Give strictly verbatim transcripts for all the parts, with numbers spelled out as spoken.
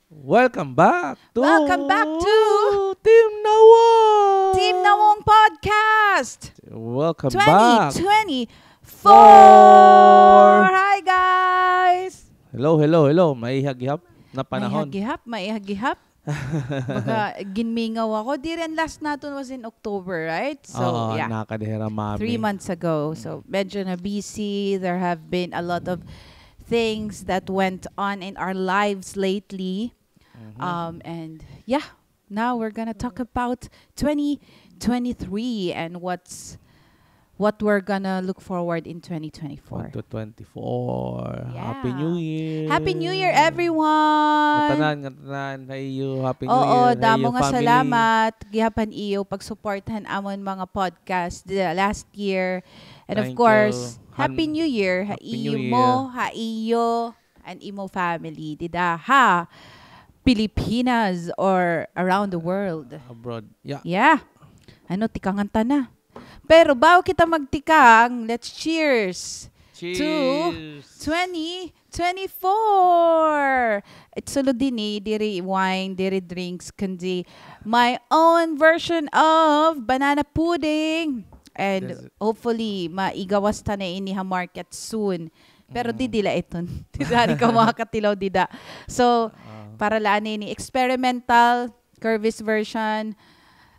Welcome back to Welcome back to Team Nawong! Team Nawong Podcast Welcome back! twenty twenty-four! Hi, guys! Hello, hello, hello. Maihag-ihap na panahon. Maihag-ihap, maihag-ihap. Baga, ginmingaw ako. Diri, an last naton was in October, right? So, Oo, yeah. Nakadihira, mami. Three months ago. So, medyo na busy. There have been a lot of things that went on in our lives lately. Mhm. Um, and yeah, now we're gonna talk about twenty twenty-three and what's what we're gonna look forward in twenty twenty-four. Twenty twenty-four. Happy Yeah. New Year! Happy New Year, everyone! Ngatanan, ngatanan. Hi you. Happy New Oo, Year. Hi damo you, nga family. Salamat gihap han iyo pagsuporta han amon mga podcast the last year. And of Thank course, you. Happy Han- New Year ha Happy New iyo Year. mo, ha iyo, and imo family. Dida ha Pilipinas or around the world. Abroad. Yeah. Yeah. Ano, tikangan ta na. Pero bago kita magtikang, let's cheers to Cheers! twenty twenty-four! It sulod dinhi, diri wine, diri drinks, kundi my own version of banana pudding. And Does it- hopefully, maigawas ta na ini ha market soon. Pero Mm. didi la iton. Dida, di ka makakatilaw dida. So, Ah. para la ini experimental, Curvis version.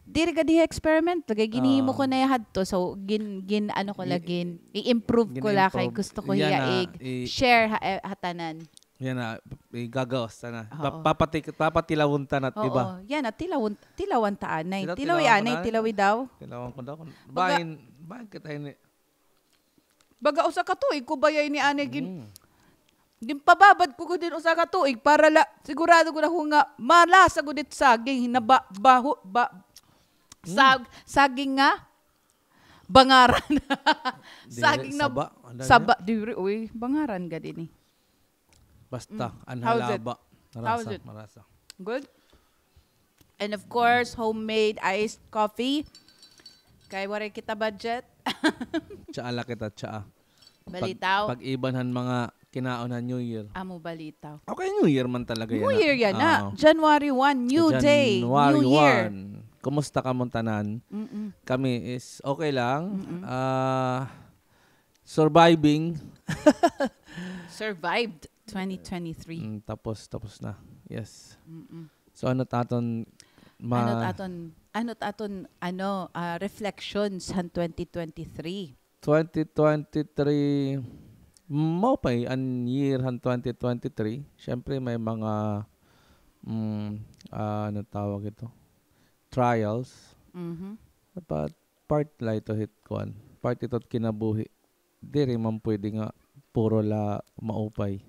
Diri gad hiya experiment, kay ginhimo Ah. ko na hadto. So, gin, gin, ano ko la, Gi- gin, i-improve ko la kay gin-improve. Gusto ko Yana, hiya i- i-share ha, eh, ha tanan. Yana, igagawas ta na. Oo. Papati, papatilawon ta na, di ba? Oo. Yana, tilawon, tilawon ta anay. Sila Tilawi tilawon anay, ta na? Tilawi daw. Tilawon ko daw. Baga- Bahin, bahin kita ini. Baga usa ka tuig ko bayay ni anay gin, Mm. ginpababad ko gud hin usa ka tuig para la, sigurado gud ako nga malasa gud it saging, hinaba, baho, ba, Mm. sag, saging nga bangaran. Diri, Saging na saba. Ano saba, yun? Diri, uy, bangaran gad ini. Basta, Mm. an How's halaba. it? How's Marasa, it? Marasa. Good. And of course, homemade iced coffee. Kay waray kita budget. Tsaa la kita, tsaa. Balitaw. Pag-iban han mga kinaon han New Year. Amo balitaw. Okay, New Year man talaga yana. New Year yana. Oo. January one, new Sa day, January new year. one. Kumusta kamo tanan? Mm-mm. Kami is okay lang. Mm-mm. Ah, surviving. Survived twenty twenty-three. Mm, tapos, tapos na. Yes. Mm-mm. So, ano it aton ma- Ano it aton, ano it aton, ano, ah, reflections han twenty twenty-three? Twenty twenty-three, maupay an year han twenty twenty-three. Siyempre, may mga, mm, ah, ano tawag ito? Trials. Mhm. Dapat part la ito hit kuan. Part ito hit kinabuhi. Diri man pwede nga puro la maupay.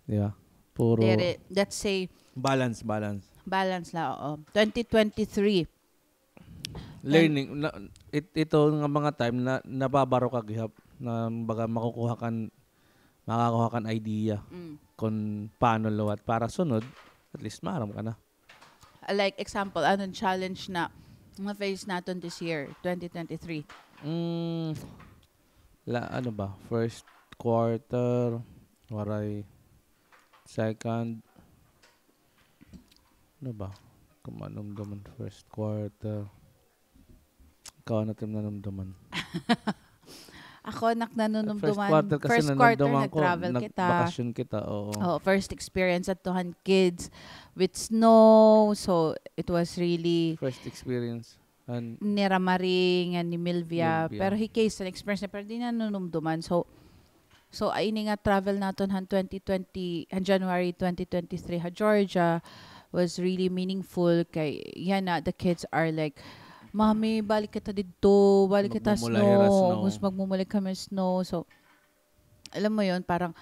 Di ba? Puro Diri, let's say, balance, balance. balance la, oo. Twenty twenty-three. Learning, na, it, ito nga mga time na nababaro ka gihap na baga makukuha kan, makakuha kan idea Mm. kung paano liwat para sunod, at least maaram ka na. Ah, like example, anong challenge na na-face naton this year, twenty twenty-three? Mm, la, ano ba? First quarter, waray. Second, ano ba? Kumanumduman first quarter. Ikaw, ano it im nanumduman? Ako, nak, nanunumduman. First quarter kasi First quarter, nanumduman ko, nag-travel kita. Nagbakasyon kita, oo. Oh, first experience adto han kids with snow. So, it was really First experience. And ni Ramaring and ni Milvia. Milvia. Pero hi Case, an experience niya, pero di nanunumduman. So, so, ay, ini nga travel naton han twenty twenty, han January twenty twenty-three ha Georgia was really meaningful kay yana, the kids are like, "Mami, balik kita didto, balik kita Magmumula hira snow." snow. Gusto magmumula kami snow. So, alam mo yun, parang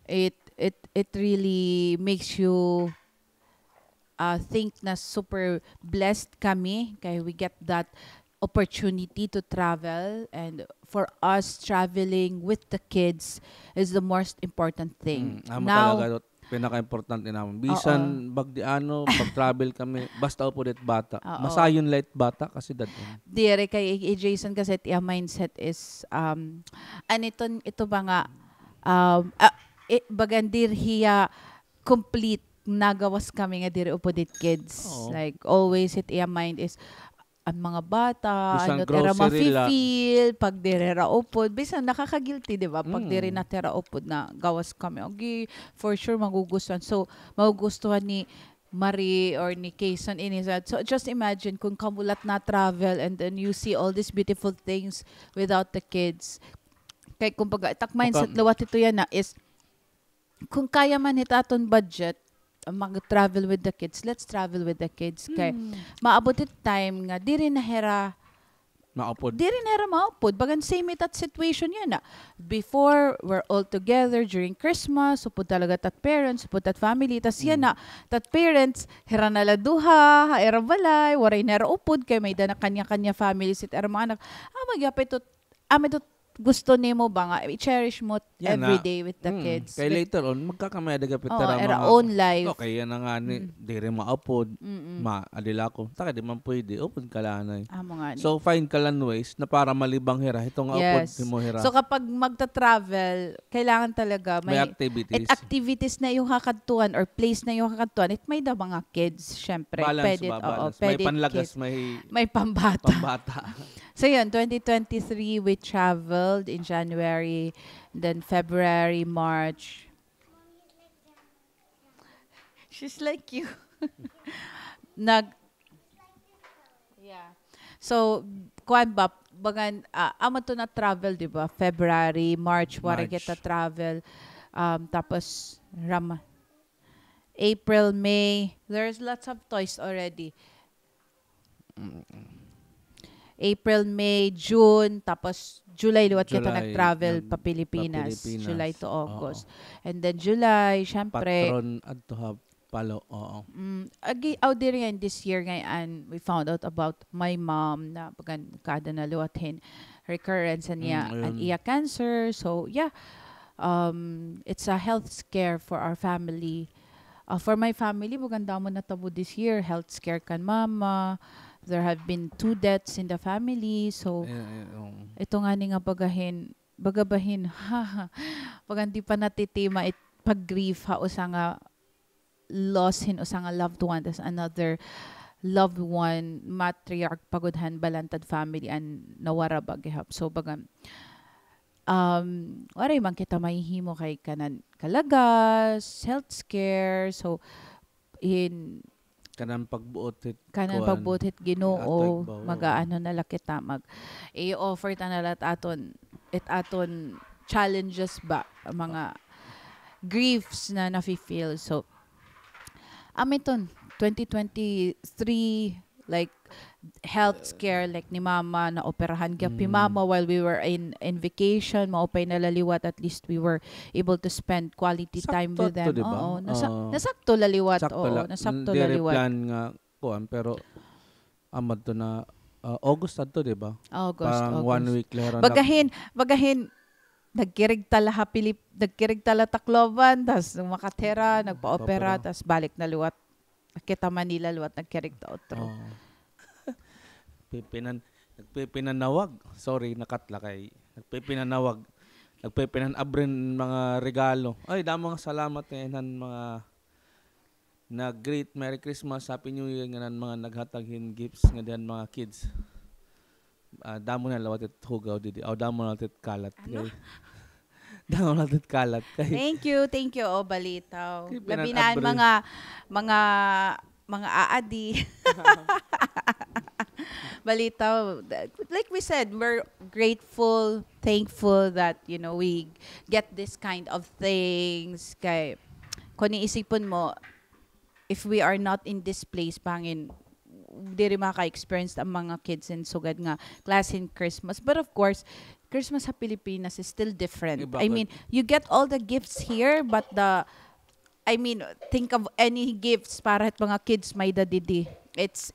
it, it, it really makes you, uh, think na super blessed kami kay we get that opportunity to travel, and for us, traveling with the kids is the most important thing. Mm, amo Now, talaga, pinaka-importante namon. Bisan bagdiano, pag-travel kami, basta upod it bata. Oo. Masayon la it bata kasi dad-on. Diri kay i, i Jason kasi it iya mindset is, um, an iton, ito ba nga, um, ah, i, bagan diri hiya complete nagawas kami nga diri upod it kids. Oo. Like, always it iya mind is, an mga bata, bisan ano it ira grocery la. Mafi-feel pag diri ra upod. Bisan nakaka-guilty, di ba? Pag diri na it ira upod na gawas kami. Agi, for sure, magugustuhan. So, magugustuhan ni Marie or ni Kayson ini sa. So, just imagine kung kamo la it na-travel and then you see all these beautiful things without the kids. Kay, kumbaga, it ak mindset liwat ito yana is, kung kaya man hit aton budget, mag-travel with the kids, let's travel with the kids. Kay maabot it time nga diri na hira maupod. Diri na hira maupod. Bagan same it at situation yana. Before, we're all together during Christmas, upod talaga it at parents, upod it at family. Tas yana, it at parents, hira na la duha ha ira balay, waray na hira upod, kay may-ada na kanya-kanya families it ira mga anak. Ah, magyapit to, ah, may to gusto nimo ba nga i-cherish mo every day with the kids? Kay later on, magkakamay-ada gihap it ira mga own life. Okay, yana ngani, diri maupod, ma-, adi la ako. Taka, di man pwede, upod ka la anay. Amo ngani. So, find ka la ways na para malibang hira, hito nga upod himo hira. So, kapag magta-travel, kailangan talaga may activities. It activities na iyo kakadtuan or place na iyo kakadtuan, it may-ada mga kids, syempre. Balance ba, balance. May panlagas, may, may pambata. So, yun, twenty twenty-three, we traveled in January, then February, March. She's like you. Nag-, yeah. So, kuan ba, bagan, ah, amo to na travel, di ba? February, March, waray kita travel. Um, tapos, Ram-, April, May, there's lots of toys already. April, May, June, tapos July liwat kita nag-travel pa Pilipinas. July to August. And then July, syempre. Patron adto ha Palo, oo. Mm, agi, aw, diri ngay-an this year ngay-an, we found out about my mom na bagan kada na liwat hin recurrence an iya, an iya cancer. So, yeah. Um, it's a health scare for our family. Ah, for my family, bagan damo natabo this year. Health scare kan mama. There have been two deaths in the family. So, ito ngani nga baga hin, baga ba hin, bagan di pa natitima it pag-grief ha usa nga loss hin usa nga loved one, tas another loved one, matriarch pa gud han Balantad family an nawara ba gihap. So, baga, um, waray man kita mahihimo kay kanan kalagas, health scare, so, hin kanan pagbuot hit, kanan pagbuot hit Ginoo, mag-aano na la kita, mag-i-offer ta na la it aton, it aton challenges ba, mga griefs na nafi-feel. So, amo iton, twenty twenty-three, like, health scare, like, ni mama, naoperahan gihap hi mama while we were in, in vacation, maupay na la liwat, at least we were able to spend quality time with them. Sakto adto, di ba? Oo, nasa-, nasakto la liwat. Sakto la. Diri plan nga kuan, pero amo adto na, ah, August adto, di ba? August, August. Parang one week la hira. Baga hin, baga hin, nagkirigta la ha Pilip-, nagkirigta la Tacloban, tas makadto hira, nagpa-opera, tas balik na liwat. Kita Manila liwat, nagkirigta utro. Oo. Pipinan-, nagpipinanawag. Sorry, nakat la kay. Nagpipinanawag. Nagpipinan-abri hin mga regalo. Ay, damo nga salamat kay han mga nag-greet, Merry Christmas, Happy New Year, ngan han mga naghatag hin gifts ngada han mga kids. Ah, damo na liwat it hugaw didi. Aw, damo na liwat it kalat. Ano? Kay, damo na liwat it kalat. Kay, thank you, thank you, o, Balitaw. Labi na an mga, mga, mga aadi. Balitaw, like we said, we're grateful, thankful that, you know, we get this kind of things. Kay, kung iisipon mo, if we are not in this place, bangin, diri maka-experience an mga kids hin sugad nga klase hin Christmas. But of course, Christmas ha Pilipinas is still different. I mean, you get all the gifts here, but the, I mean, think of any gifts para hit mga kids may-ada didi. It's,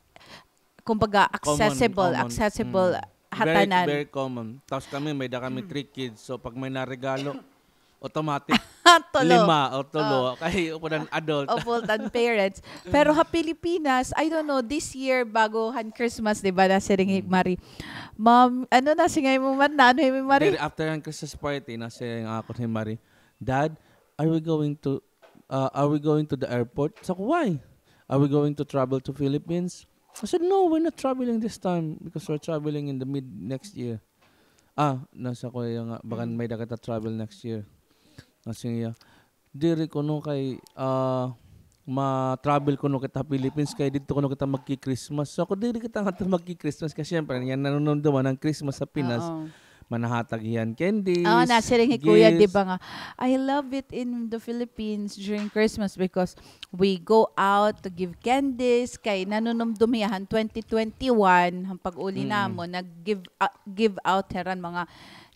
kumbaga, accessible, accessible ha tanan. Very, very common. Tapos kami, may-ada kami three kids. So, pag may naregalo, automatic. Tulo. Lima o tulo. Kay upod an adult. Upod an parents. Pero ha Pilipinas, I don't know, this year, bago han Christmas, di ba, nasiring hi Marie, "Mom, ano nasiring mo man, naano hi Marie?" Diri, after han Christmas party, nasiring akon hi Marie, "Dad, are we going to uh, "Are we going to the airport?" Sa ko, "Why? Are we going to travel to Philippines?" I said, "No, we're not traveling this time because we're traveling in the mid next year." Ah, nasa ko iya nga, bagan may da kita travel next year. Nasa iya, diri kuno kay, ah, ma-travel kuno kita Philippines kay didto kuno kita magki-Christmas. So, ako diri kita nga magki-Christmas kasi syempre, yan nanunumduman ang Christmas sa Pinas. Oo. Manahatag hiyan candies, Oo, nasiring hi Kuya, di gifts. Ba nga, "I love it in the Philippines during Christmas because we go out to give candies." Kay nanunumdum hiya han twenty twenty-one, han pag-uli Mm. namon, nag-give, ah, give out hira han mga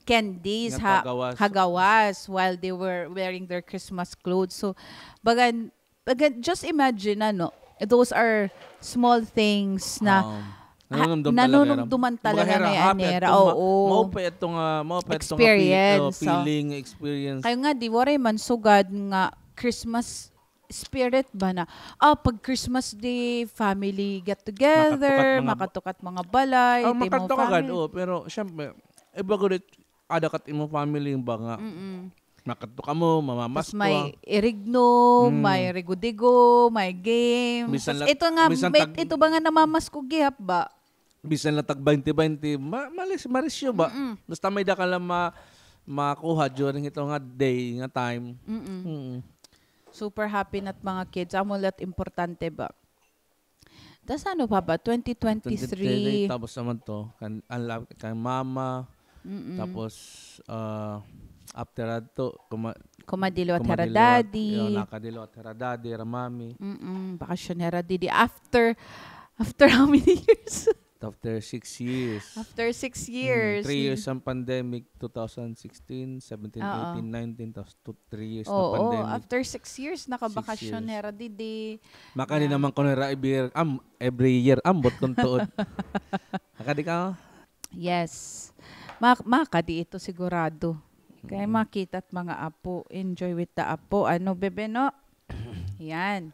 candies Nga ha, pagawas. Ha gawas while they were wearing their Christmas clothes. So, bagan, bagan, just imagine, ano, those are small things na Um, ha, nanunumdum talaga nanunumduman talaga na yan nira. Kumbaga, hira, happy ato nga, oo. Maupay ato nga, maupay ato nga fe-, Experience, oh, so, feeling, experience. Kay nga, di, waray man sugad nga Christmas spirit ba na, ah, pag Christmas Day, family get together, makadto ka ha mga ba-, makadto ka ha mga balay, ah, ti mo makadto ka gad, family. Oo, pero syempre, iba gud it, ada ka ha imo family ba nga, Mm-mm. makadto kamo, mamamas Tas may ka. Irigno, Mm. may rigo-digo, may games. Bisan Tas la-, ito nga, bisan may, tag- ito ba nga namamasko gihap ba? Bisan la tag baynte baynte, ma-, malis-, marisyo ba? Mm-mm. Basta may da ka la ma-, makuha during ito nga day, nga time. Mm-mm. Mm. Super happy na it mga kids. Amo la it importante ba? Tas ano pa ba? Twenty twenty-three. Twenty twenty-three, tapos naman to, kan, ang la-, kay mama, Mm-mm. Tapos, ah, after adto, kuma-, kumadiliwat hira daddy. Yun, nakadiliwat hira daddy, hira mami. Mm-mm, bakasyon hira daddy. After, after how many years? After six years. After six years. Mm, three years ang pandemic, two thousand sixteen, seventeen, Oo. Eighteen, nineteen, tapos two, three years na Oo, pandemic. After six years, nakabakasyon hira daddy. Six years. Makadi naman ko nira every year, am-, every year, ambot kung tuod. Makadi ka? Yes. Ma-, makadi ito sigurado. Kay Mm. makita it mga apo. Enjoy with the apo. Ano, bebe, no? Yan.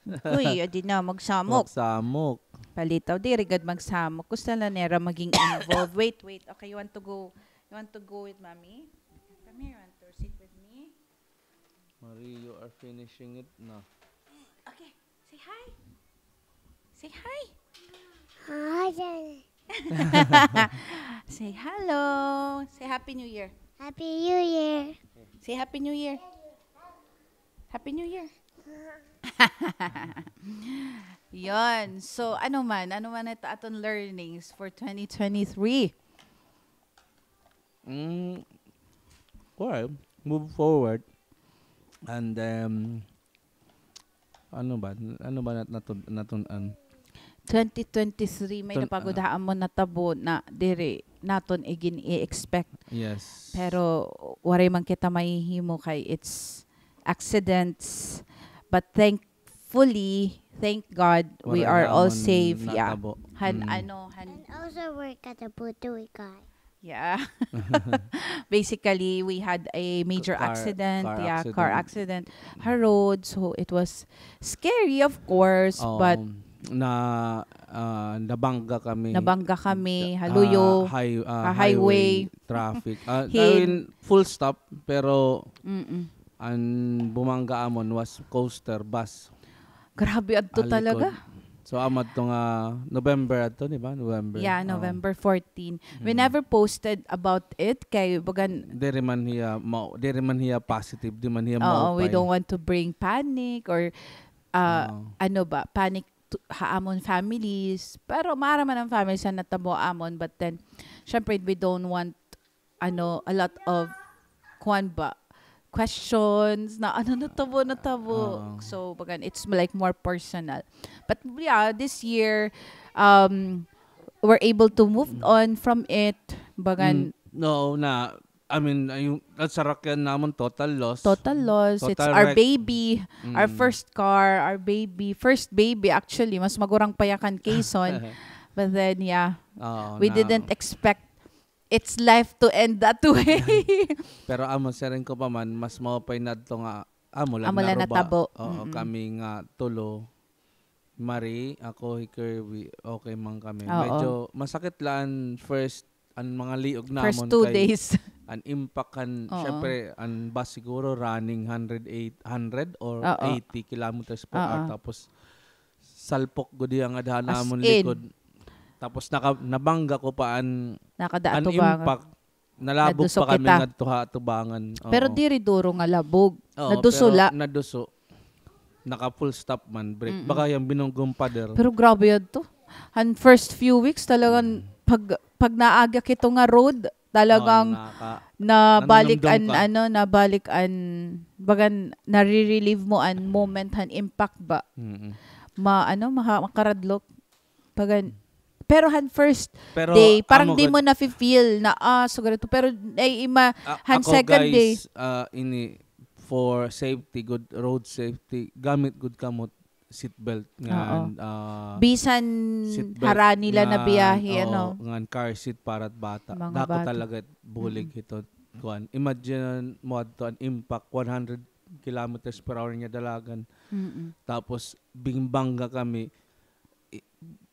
Uy, adi na, magsamok. Magsamok. Palitaw, diri gad magsamok. Gusto la nira maging involved. Wait, wait. Okay, you want to go, you want to go with mommy? Come here, you want to sit with me? Marie, you are finishing it na. Okay, say hi. Say hi. Hi, Jen. Say hello. Say Happy New Year. Happy New Year. Say Happy New Year. Happy New Year. Yon. So, ano man, ano man it aton learnings for twenty twenty-three? Mm, well, move forward. And, um, ano ba? Ano ba nat-, natun-, natun-an? Twenty twenty-three, may Tun-, napagod ah. Amo natabo na diri naton igin-i-expect. Yes. Pero waray man kita mahihimo kay it's accidents. But thank fully, thank God, we are all safe. Yeah. Waray amon natabo. Han, mm, ano, han. And also work at the Putuwi guy. Yeah. Basically, we had a major accident. Car, car accident. Yeah, car accident. Ha road. So, it was scary, of course, but na, ah, nabangga kami. Nabangga kami, ha luyo, ha highway. Traffic. Ah, I mean, full stop, pero Mm-mm. An bumangga amon was coaster bus. Grabe adto talaga. So, amo adto nga November adto, di ba? November. Yeah, November fourteen. We never posted about it kay bagan diri man hiya ma-, diri man hiya positive, di man hiya maupay. Oo, we don't want to bring panic or, ah, ano ba, panic to, ha amon families. Pero maara man an families nga natabo amon, but then, syempre, we don't want ano, a lot of, kuan ba, questions na, ano, natabo, natabo. Oo. So, bagan, it's like more personal. But, yeah, this year, um, we're able to move on from it. Bagan. Mm, no, na, I mean, yung, at sarakyan namon, total loss. Total loss. It's our baby, our first car, our baby, first baby, actually, mas magurang pa hiya kan Kayson. But then, yeah, we didn't expect it's life to end that way. Pero amo, siring ko pa man, mas maupay na adto nga amo la natabo. Oo, kami nga tulo, Marie, ako, hi Kirby, okay man kami. Oo. Medyo masakit la an first, an mga liog namon. First two days. an impact han, oo, syempre, an bus siguro running hundred eight, hundred or, oo, eighty kilometers per hour. Oo. Tapos, salpok gud hiya nga daan. As in, amon likod. Tapos, naka-, nabangga ko pa an, nakada an atubangan. Impact. Nalabog pa kami ngadto ha atubangan. Naduso kita. Oo. Pero diri duro nga labog. Oo, naduso la. Pero naduso. Naka full stop man, brake. Mm-mm. Baka hiya an binunggong pader. Pero grabe yadto. Han first few weeks, talagang, mm, pag, pag naagi kita nga road, talagang, oo, naka-, nabalik an, nanunumdom ka, ano, nabalik an, baga, nare-relive mo an moment han impact ba? Mm-mm. Ma-, ano, maha-, makaradlok. Baga, pero han first day, parang di mo nafe-feel na, ah, sugad ito. Pero, ay, ima-, a-, han second day. Ako, guys, ah, ini, for safety, good road safety, gamit gud kamo seat belt nga, oo, ah, bisan seat belt harani la nga, na biyahe, oo, ano? Ngan car seat para bata. Mga bata. Dako talaga bulig hito, kuan. Imagine mo adto an impact, one hundred kilometers per hour nga dalagan. Mm-mm. Tapos, bingbangga kami, i-,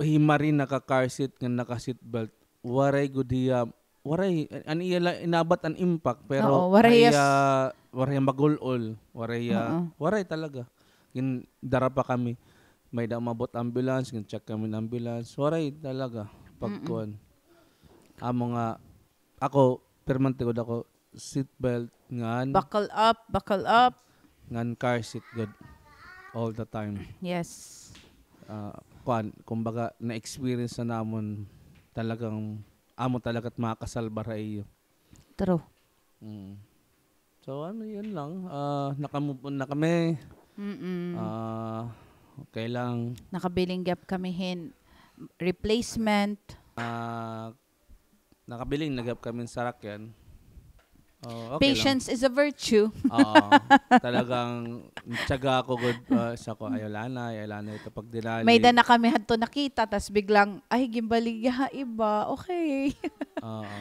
himari naka-car seat ngan naka-seat belt. Waray gud hiya, waray, an iya la, inabot an impact, pero, oo, waray hiya, waray hiya magul-ol, waray hiya, oo, waray talaga. Gindara pa kami. May-ada umabot ambulance, gin-check kami hin ambulance. Waray talaga. Mm-mm. Pagkuan. Amo nga, ako, pirmante gud ako, seat belt ngan, buckle up, buckle up, ngan car seat gud all the time. Yes. Ah, kuan, kumbaga, na-experience na namon talagang, amo talaga it makakasalbar ha iyo. True. Mm. So, ano, yun lang. Ah, naka-move on na kami. Mm-mm. Ah, okay lang. Nakabiling gihap kami hin replacement. Ah, nakabiling na gihap kami hin sarakyan. Oh, okay lang. Patience is a virtue. Oo. Talagang tiyaga ako gud, ah, sa ko, ayaw la anay, ayaw la anay ito pagdinali. May-ada na kami hadto nakita, tas biglang, ay, ginbaligya ha iba. Okay. Oo.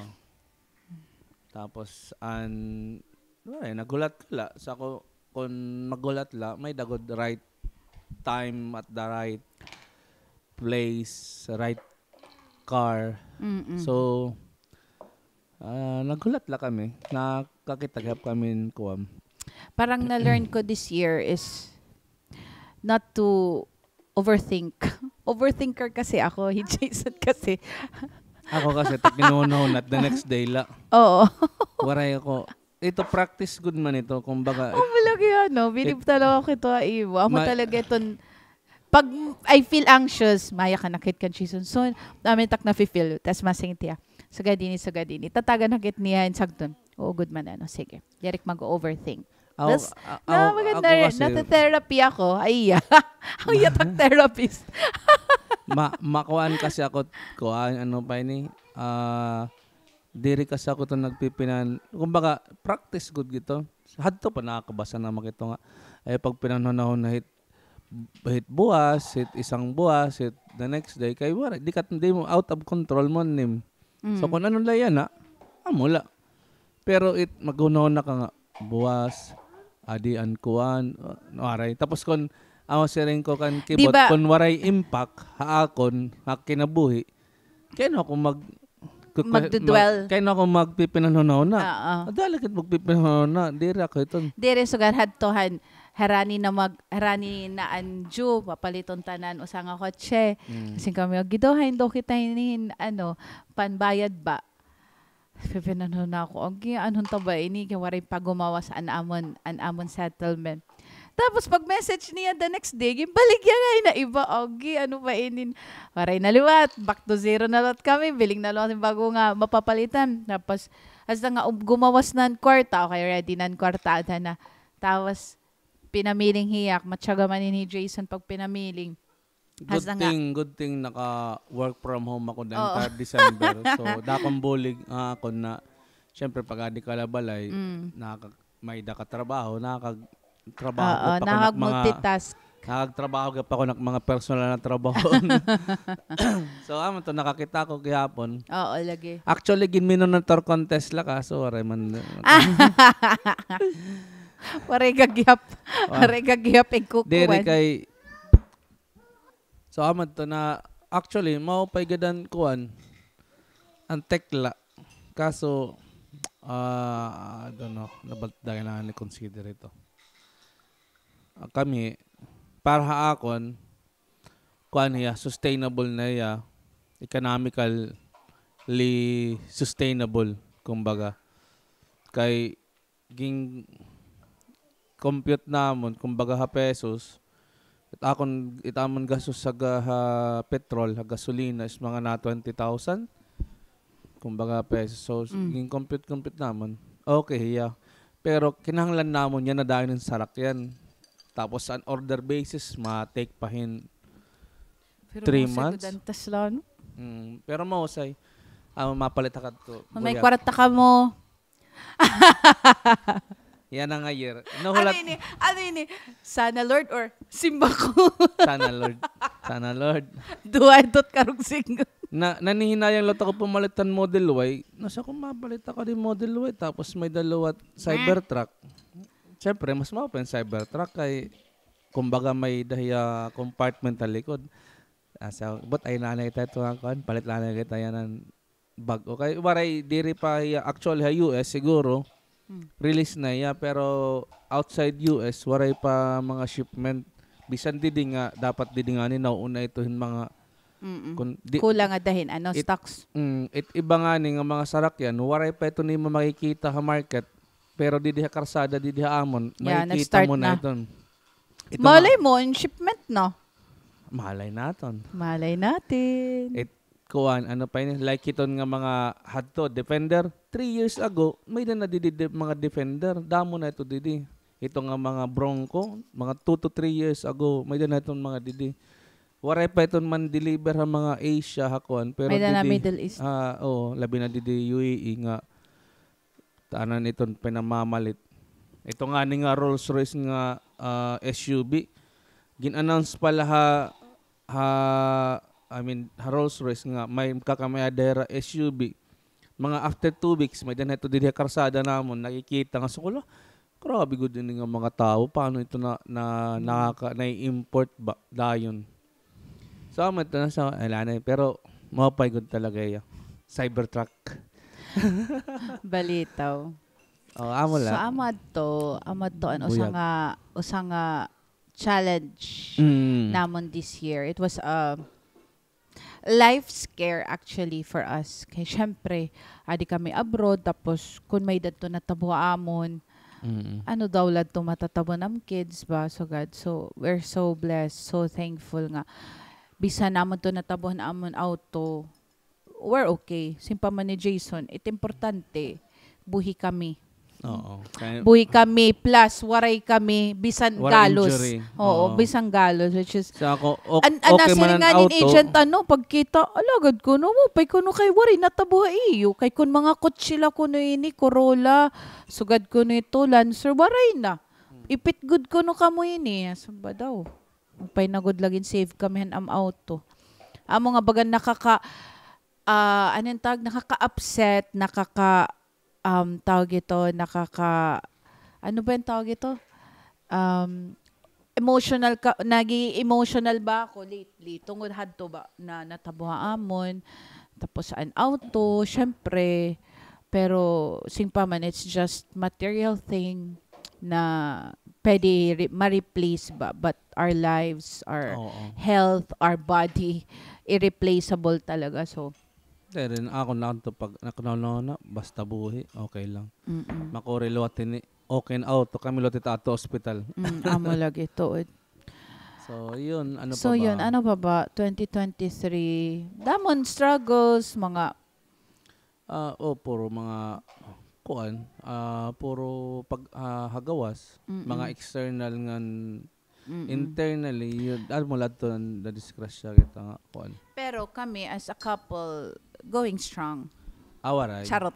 Tapos, an, wala, naghulat ka la. Sa ko, kon maghulat la, may-ada gud right time at the right place, right car. Mm-mm. So, ah, naghulat la kami. Nakakita gihap kami hin kuan. Parang na-learn ko this year is not to overthink. Overthinker kasi ako, hi Jason kasi. Ako kasi, pag hinuhunahuna, the next day la. Oo. Waray ako. Ito, practice gud man ito, kumbaga. Oh, malaki yan, no? Bilib talaga ako ito, ha, Iwo. Amo talaga iton, pag I feel anxious, maya ka nakit kan Jason. So, amin tak nafe-feel. Tas masingit hiya. Sugad ini, sugad ini. Tatagan nakit niya hin sagdon. Oo, gud man, ano. Sige. Diri ak mag-overthink. Ako, tas, a-, na, ako, maganda ako rin. Kasi nata-therapy ako. Ay, iya. Ang yatak therapist. Ma-, makuan kasi ako, kuan, ano pa ini, ah, diri kasi ako ito nagpipinan-, kumbaga, practice gud gito. Hadto pa nakakabasa na makita nga, ay, pag pinanhunahuna hit, hit buwas, hit isang buwas, hit the next day, kay wala, di ka, di mo, out of control mo, nim. Mm. So, kung ano la yana, amo la. Pero it, maghunahuna ka nga, buwas, adi an kuan, uh, waray. Tapos kun, amo siring ko kan Kibot, di ba, kun waray impact ha akon, ha kinabuhi, kay ano ako mag-, magdudwell. Mag-, kay ano ako magpipinanhunahuna? Oo. Dali kit magpipinanhunahuna, diri ako iton. Diri, sugad hadto han, harani na mag-, harani na an due, papaliton tanan usa nga kotse. Mm. Kasi kami, giduha hin daw kita hin, ano, panbayad ba? Pipinanhunahuna ako, agi, ano ta ba ini? Kay waray pa gumawas an amon, an amon settlement. Tapos pag-message niya the next day, ginbaligya ngay-an na iba, agi, ano ba ini? Waray na liwat, back to zero na liwat kami, biling na liwat hin bag-o nga mapapalitan. Tapos, hasta nga, um, gumawas na an kwarta, okay, ready na an kwarta, ada na. Tapos, pinamiling hiya, matyaga man ini hi Jason pag pinamiling. Good thing, good thing naka-work from home ako the entire December. Oo. So, dakong bulig nga ako na, syempre, pag adi ka la balay, mm, nakaka-, may-ada ka trabaho, nakakagtrabaho pa ako nak mga, nakakag-multitask. Nakakagtrabaho pa ako nak mga personal na trabaho. So, amo to, nakakita ko gihapon. Oo, lagi. Actually, gin-minonator contest la, kaso waray man. Waray ka gihap. Waray ka gihap, ikukuan. Diri kay So, amo to na, actually, maupay gad an kuan, an tekla. Kaso, ah, I don't know, dapat dahil na ni consider ito. Ah, kami, para ha akon, kuan hiya, sustainable na hiya, economically sustainable, kumbaga. Kay, gin-compute namon, kumbaga ha pesos, it akon, it amon gastos ha ga-, ha petrol, ha gasolina is mga na twenty thousand. Kumbaga ha pesos. So, Mm. gin-compute-compute namon. Okay, yeah. Pero kinahanglan namon yana dayon hin sarakyan. Tapos, an order basis, ma-take pa hin Pero three mahusay months? Gud an tasla, no? Mm, pero mahusay. Ah, mapalit ha kadto. Kung may Buyag. Kwarta kamo, Yana nga year. Ano Nahulat ini? Ano ini? Sana Lord or simba ko? Sana Lord. Sana Lord. Duha dot karog single. Na, nanihinayang la ako pumalit han Model Y. Nasa ko mapalit ako hin Model Y. Tapos may-ada liwat Cybertruck. Siyempre, mas maupay an Cybertruck kay, kumbaga, may-ada hiya compartment ha likod. Asa, but ay nanay tayo ito nga kuan, palit nanay kita yana hin bag-o. Kay waray, diri pa hiya, actually, ha U S siguro, Hmm. release na hiya, pero outside U S, waray pa mga shipment. Bisan didi nga, dapat didi ngani, nauuna ito hin mga, Mm-mm. kun, di, Kulang nga dahin, ano, it, stocks. Mm, it, iba ngani nga mga sarakyan, waray pa ito nimo makikita ha market, pero didi ha karsada, didi ha amon, Yeah, makikita nag-start mo na na. Iton. Ito Malay nga mo, in shipment, no? Malay naton. Malay natin. It, kuan, ano pa ini, like iton nga mga hadto, Defender, three years ago, may-ada na didi de-, mga Defender. Damo na ito didi. Ito nga mga Bronco, mga two to three years ago, may-ada na iton mga didi. Waray pa iton man-deliver ha mga Asia, ha kuan, pero May-ada na didi, Middle East. Ah, oo, labi na didi U A E nga tanan iton pinamamalit. Ito ngani nga Rolls-Royce nga, ah, S U V, gin-announce pa la ha, ha, I mean, ha Rolls-Royce nga may kakamay-ada hira S U V. Mga after two weeks, may-ada na ito didi ha karsada namon, nakikita nga, so, hala, grabe gud ini nga mga tawo, paano ito na, na, Mm. nakaka-, nai-import ba, dayon? So, amo ito na sa, ala na, pero maupay gud talaga hiya. Cybertruck. Balitaw. Oh, amo la. So, amo adto, amo adto an usa Buyag. nga, usa nga challenge Mm. namon this year. It was a life scare actually for us. Kay syempre, adi kami abroad, tapos kun may-ada adto natabo ha amon, Mm. ano daw la adto matatabo han am kids ba, sugad. So, we're so blessed, so thankful nga bisan amo adto natabo han amon auto, we're okay. Siring pa man ni Jason, it importante, buhi kami. Oo. Kay Buhi kami, plus waray kami, bisan Waray galos. injury. Oo, Oo. bisan galos, which is So ako, o-, an-, an-, okay man nasiring an nga nin auto. agent, ano, pagkita, alagad kuno, maupay kuno kay waray natabo ha iyo. Kay kun mga kotse la kuno ini, Corolla, sugad kuno ito, Lancer, waray na. Ipit gud kuno kamo ini. Asa ba daw? Maupay na gud la gin-save kami han am auto. Amo nga bagan nakaka-, ah, ano an tawag? Nakaka-upset, nakaka-, um, tawag ito, nakaka-, ano ba an tawag ito? Um, emotional ka, nagi-emotional ba ako lately? Tungod hadto ba na natabo ha amon. Tapos an auto, syempre, Pero siring pa man, it's just material thing na pwede re-, ma-replace ba, but our lives, our Oo. health, our body, irreplaceable talaga. So, Kay rin ako na ito pag, na, na, na, na, basta buhi, okay lang. Mm-mm. Makuri liwat ini, okay na auto, kami liwat ito ato ospital. Mm, amo lagi ito, eh. So, yun, ano So, pa ba? yun, ano pa ba? Twenty twenty-three, damon struggles, mga Ah, o, puro mga, kuan, ah, puro pag, ah, ha gawas, Mm-mm. mga external ngan Mm-mm. internally, yun, alam mo, lahat to, nadisgrasya kita nga, kuan. Pero kami, as a couple, going strong. Ah, waray. Charot.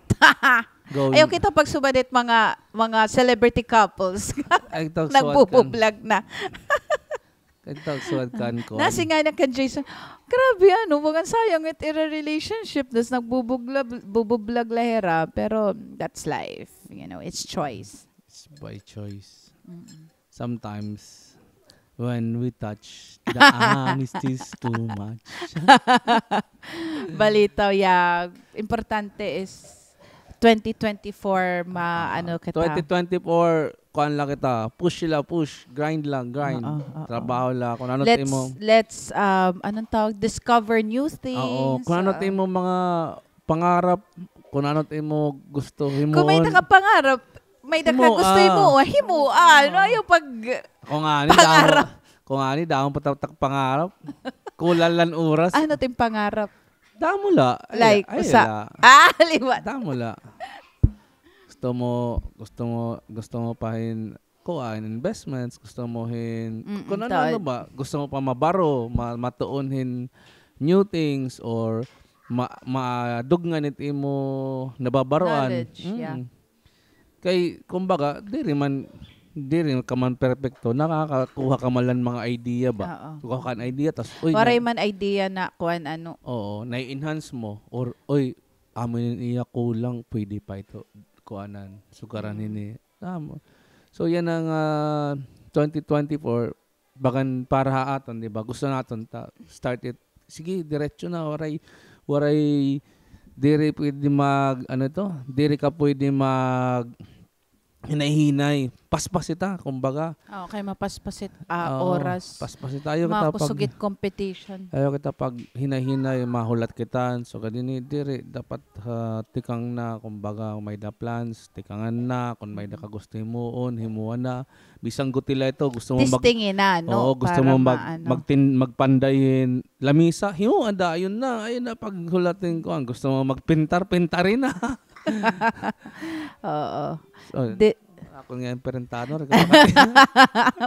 Going Ayaw kita pagsubad it mga, mga celebrity couples. Ay, ito, suwat kan. Nagbubublog na. Kanta, suwat kan kuan. Nasiring ngani kan Jason, grabe, ano, bagan sayang it ira relationship. Tas nagbubugla-, bubublog la hira. Pero that's life. You know, it's choice. It's by choice. Mm-mm. Sometimes, when we touch, the honesty is too much. Balitaw, yeah. Importante is twenty twenty-four ma-, ano kita. Twenty twenty-four, kuan la kita. Push sila, push. Grind lang, grind. Oo, oo. Trabaho la. Kung ano it imo. Let's, let's, um, anong tawag? Discover new things. Oo. Kung ano it imo mga pangarap, kung ano it imo gusto himuon. Kung may-ada ka pangarap, may-ada ka gusto himuon, himuon. Ano, ayaw pag-, ako ngani, pangarap. Damo, ako ngani, damo pa ta-, ta-, pangarap. Kulang la hin oras. Ano it im pangarap? Damo la. Ay, like, ay, usa. La. Ah, liwat. Damo la. Gusto mo, gusto mo, gusto mo pa hin, kuan, investments, gusto mo hin, mm, kung ano-ano ba, gusto mo pa mabaro, ma-, matuon hin new things, or ma-, madugngan it imo nababaroan. Knowledge, yeah. Mm. Kay, kumbaga, diri man, diri ka man perpekto, nakakakuha ka man la hin mga idea ba? Oo. Kuha ka hin idea, tas, uy, waray man idea na kuan ano. Oo, na-enhance mo, or, uy, amo ini iya kulang, pwede pa ito, kuanan, sugaran hini. Amo. So, yana nga, ah, twenty twenty-four, bagan para ha aton, di ba? Gusto naton ta start it. Sige, diretso na, waray, waray, diri pwede mag, ano to? Diri ka pwede mag hinay-hinay. Paspas ita, kumbaga. Oo, kay mapaspas it, ah, oras. Paspas ita. Ayaw kita pag-, makusog it competition. Ayaw kita paghinay-hinay, mahulat kita. So, kadini, diri, dapat, ah, tikang na, kumbaga, may-ada plans, tikangan na, kung may-ada ka gusto himuon, himuon na. Bisan guti la ito, gusto mo mag-, testingin na, no? Oo, gusto mo mag-, para maano. Magtin-, magpanday hin lamisa, himuon da, ayun na, ayun na, paghulat hin kuan, gusto mo magpintar, pintarin na. Oo. So, di- ako nga yung perentano,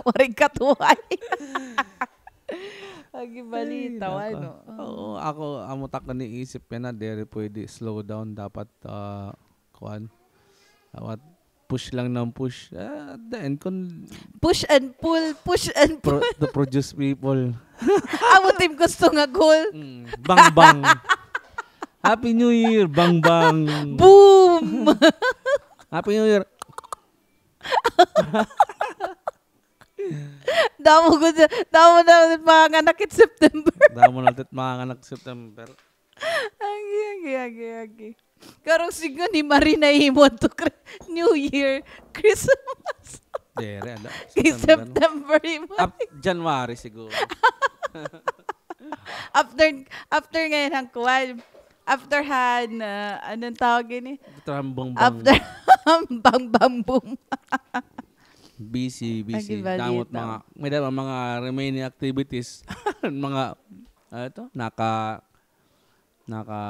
waray katuhay. Agi balita, ay, nako. Ano? Oo, ako, amo ta ko niisip yana, diri pwede slow down, dapat, ah, kuan, dapat push lang ng push. Ah, then, kung push and pull, push and pull. Pro-, to produce people. Amo it im gusto nga goal. Mm, bang, bang. Happy New Year, bang, bang. Boom! Happy New Year. Damo gud, damo na it manganganak it September. Damo na it manganganak September. Agi, agi, agi, agi. Karong sidngon ni Marie na imo to Chri-, New Year, Christmas. Diri, ala. Kay September, September imo. Ap-, January siguro. After, after ngayon han kuan. After han, ah, anong tawag ini? After han bang bang. After han bang bang boom. Busy, busy. Agi balita. Damo it mga, may-ada mga remaining activities. Mga, ano to? Naka, naka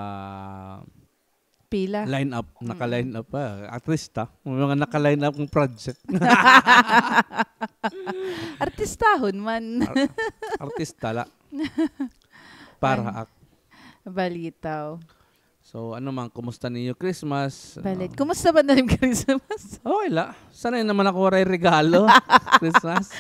pila? Line up, mm, naka-line up pa. Artista. May mga naka-line up nga project. Artistahon man. Ar-, artista la. Para ak-, balitaw. So, ano man, kumusta niyo Christmas? Balit. Um, kumusta ba na yung Christmas? Okay la. Sanay naman ako waray regalo. Christmas.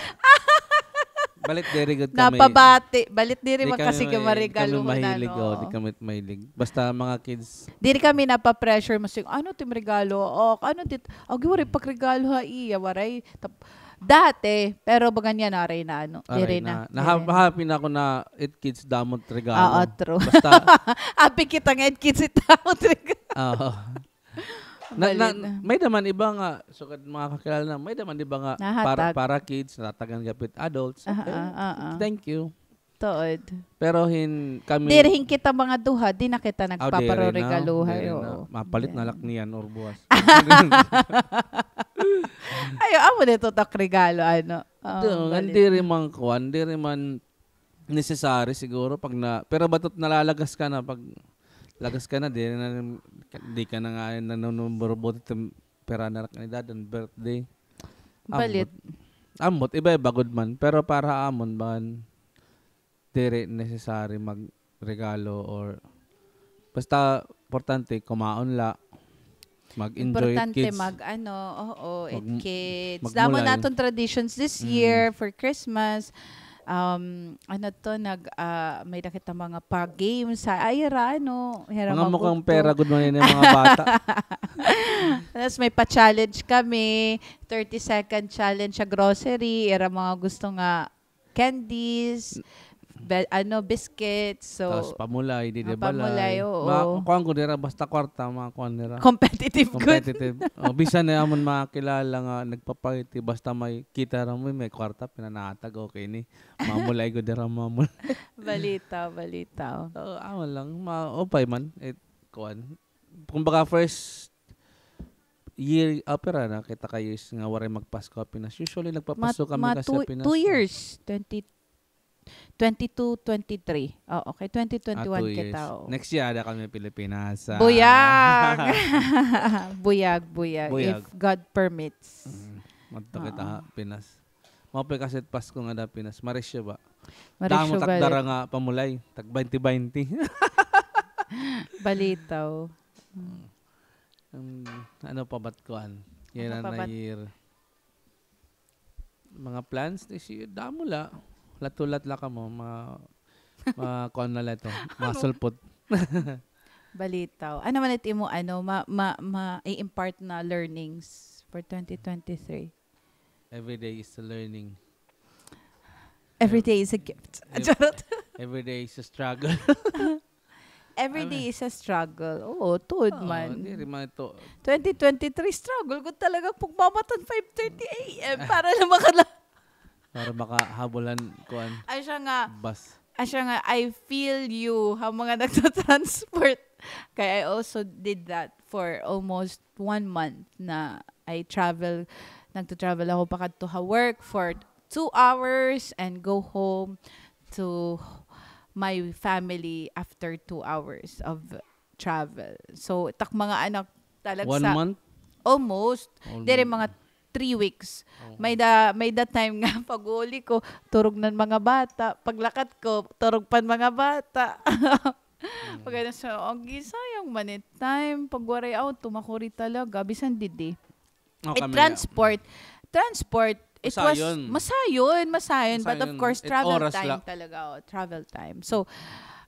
Balit diri gud kami. Napabati. Balit diri man kasi kami mahilig, oh, di kami mahilig. Basta mga kids. Diri kami napapressure mo sing, ano it im regalo? O, ano it, agi waray pagregalo ha iya, waray. Tap-, dati, pero bagan yana, aray na, ano, diri na. Naha-, happy na ako na it kids damo it regalo. Oo, true. Basta happy kita nga it kids it damo it regalo. Oo. Na, na, may-ada man iba nga, sugad mga kakilala na, may-ada man iba nga para, para kids, natatagan gapit adults. Okay. Thank you. Tuod. Pero hin kami, diri hin kita mga duha, di na kita nagpaparegaluhay, oo. Mapalit na la niyan or buwas. Ayo, amo dito tak regalo, ano. Diri man kuan, diri man necessary siguro pag na, pero batot nalalagas ka na, pag lagas ka na, di na, di ka na nga nanunumbrobot it pera na kanidad an birthday. Balit. Ambot, iba-iba gud man. Pero para amon, ban, diri necessary magregalo or basta importante, kumaon la. Mag-enjoy it kids. Importante mag-ano, oo, it kids. Damo naton traditions this year for Christmas. Um, ano to, nag, ah, may-ada kita mga pa-games. Ay, hira, ano, hira mga mukhang pera gud man ini mga bata. Tapos may pa-challenge kami, thirty second challenge sa grocery, ira mga gusto nga candies, be-, ano, biscuits. So, tapos pamulay, didi balay. Pamulay, oo. Ma-, kuan ko dira, basta kwarta, mga kuan dira. Competitive gud. Competitive. O, bisan na amon mga kilala nga nagpa-party, basta may kita ra mo, may kwarta, pinanatag, okay ni. Mamulay ko dira, mamulay. Balita, balita. Oo, amo lang, ma-, upay man, it, kuan. Kumbaga, first year, ah, pira na kita ka years nga waray magpasko ha Pinas. Usually, nagpapasko kami kasi ha Pinas. Two years, twenty, twenty-two, twenty-three. Oo, kay twenty twenty-one kita, oo. Next year, ada kami Pilipinas. Buyag! Buyag, buyag. If God permits. Madto kita ha Pinas. Maupay kasi Pasko ngada Pinas. Marisyo ba? Marisyo. Damo takdara nga pamulay. Tag baynte baynte. Balitaw. Ano pa ba't kuan? Yana na year. Mga plans this year, damo la. Hulat-hulat la kamo, mga, mga kuan na la ito, mga sulpot. Balitaw. Ano man it imo, ano, ma-, ma-, ma-i-impart na learnings for twenty twenty-three? Every day is a learning. Every day is a gift. Charot. Every day is a struggle. Every day is a struggle. Oo, tuod man. Diri man ito. Twenty twenty-three struggle ko talaga pagmamatan five thirty a m para lang makala- Para makahabulan, kuan. Ay, siya nga. Bus. Ay, siya nga, I feel you, ha, mga nagtatransport. Kaya I also did that for almost one month na I travel, nagta-travel ako pakadto ha work for two hours and go home to my family after two hours of travel. So, tak mga anak, talag sa... One month? Almost. Almost. Diri mga three weeks. Oo. May da, may da time nga pag-uli ko, turog na an mga bata. Paglakat ko, turog pa an mga bata. Pag ano, so, ang gisayang man it time. Pag waray auto, makuri talaga. Bisan didi. Oh, it kami, transport. Transport, it was masayon, masayon, but of course, travel time talaga, oh, travel time. So,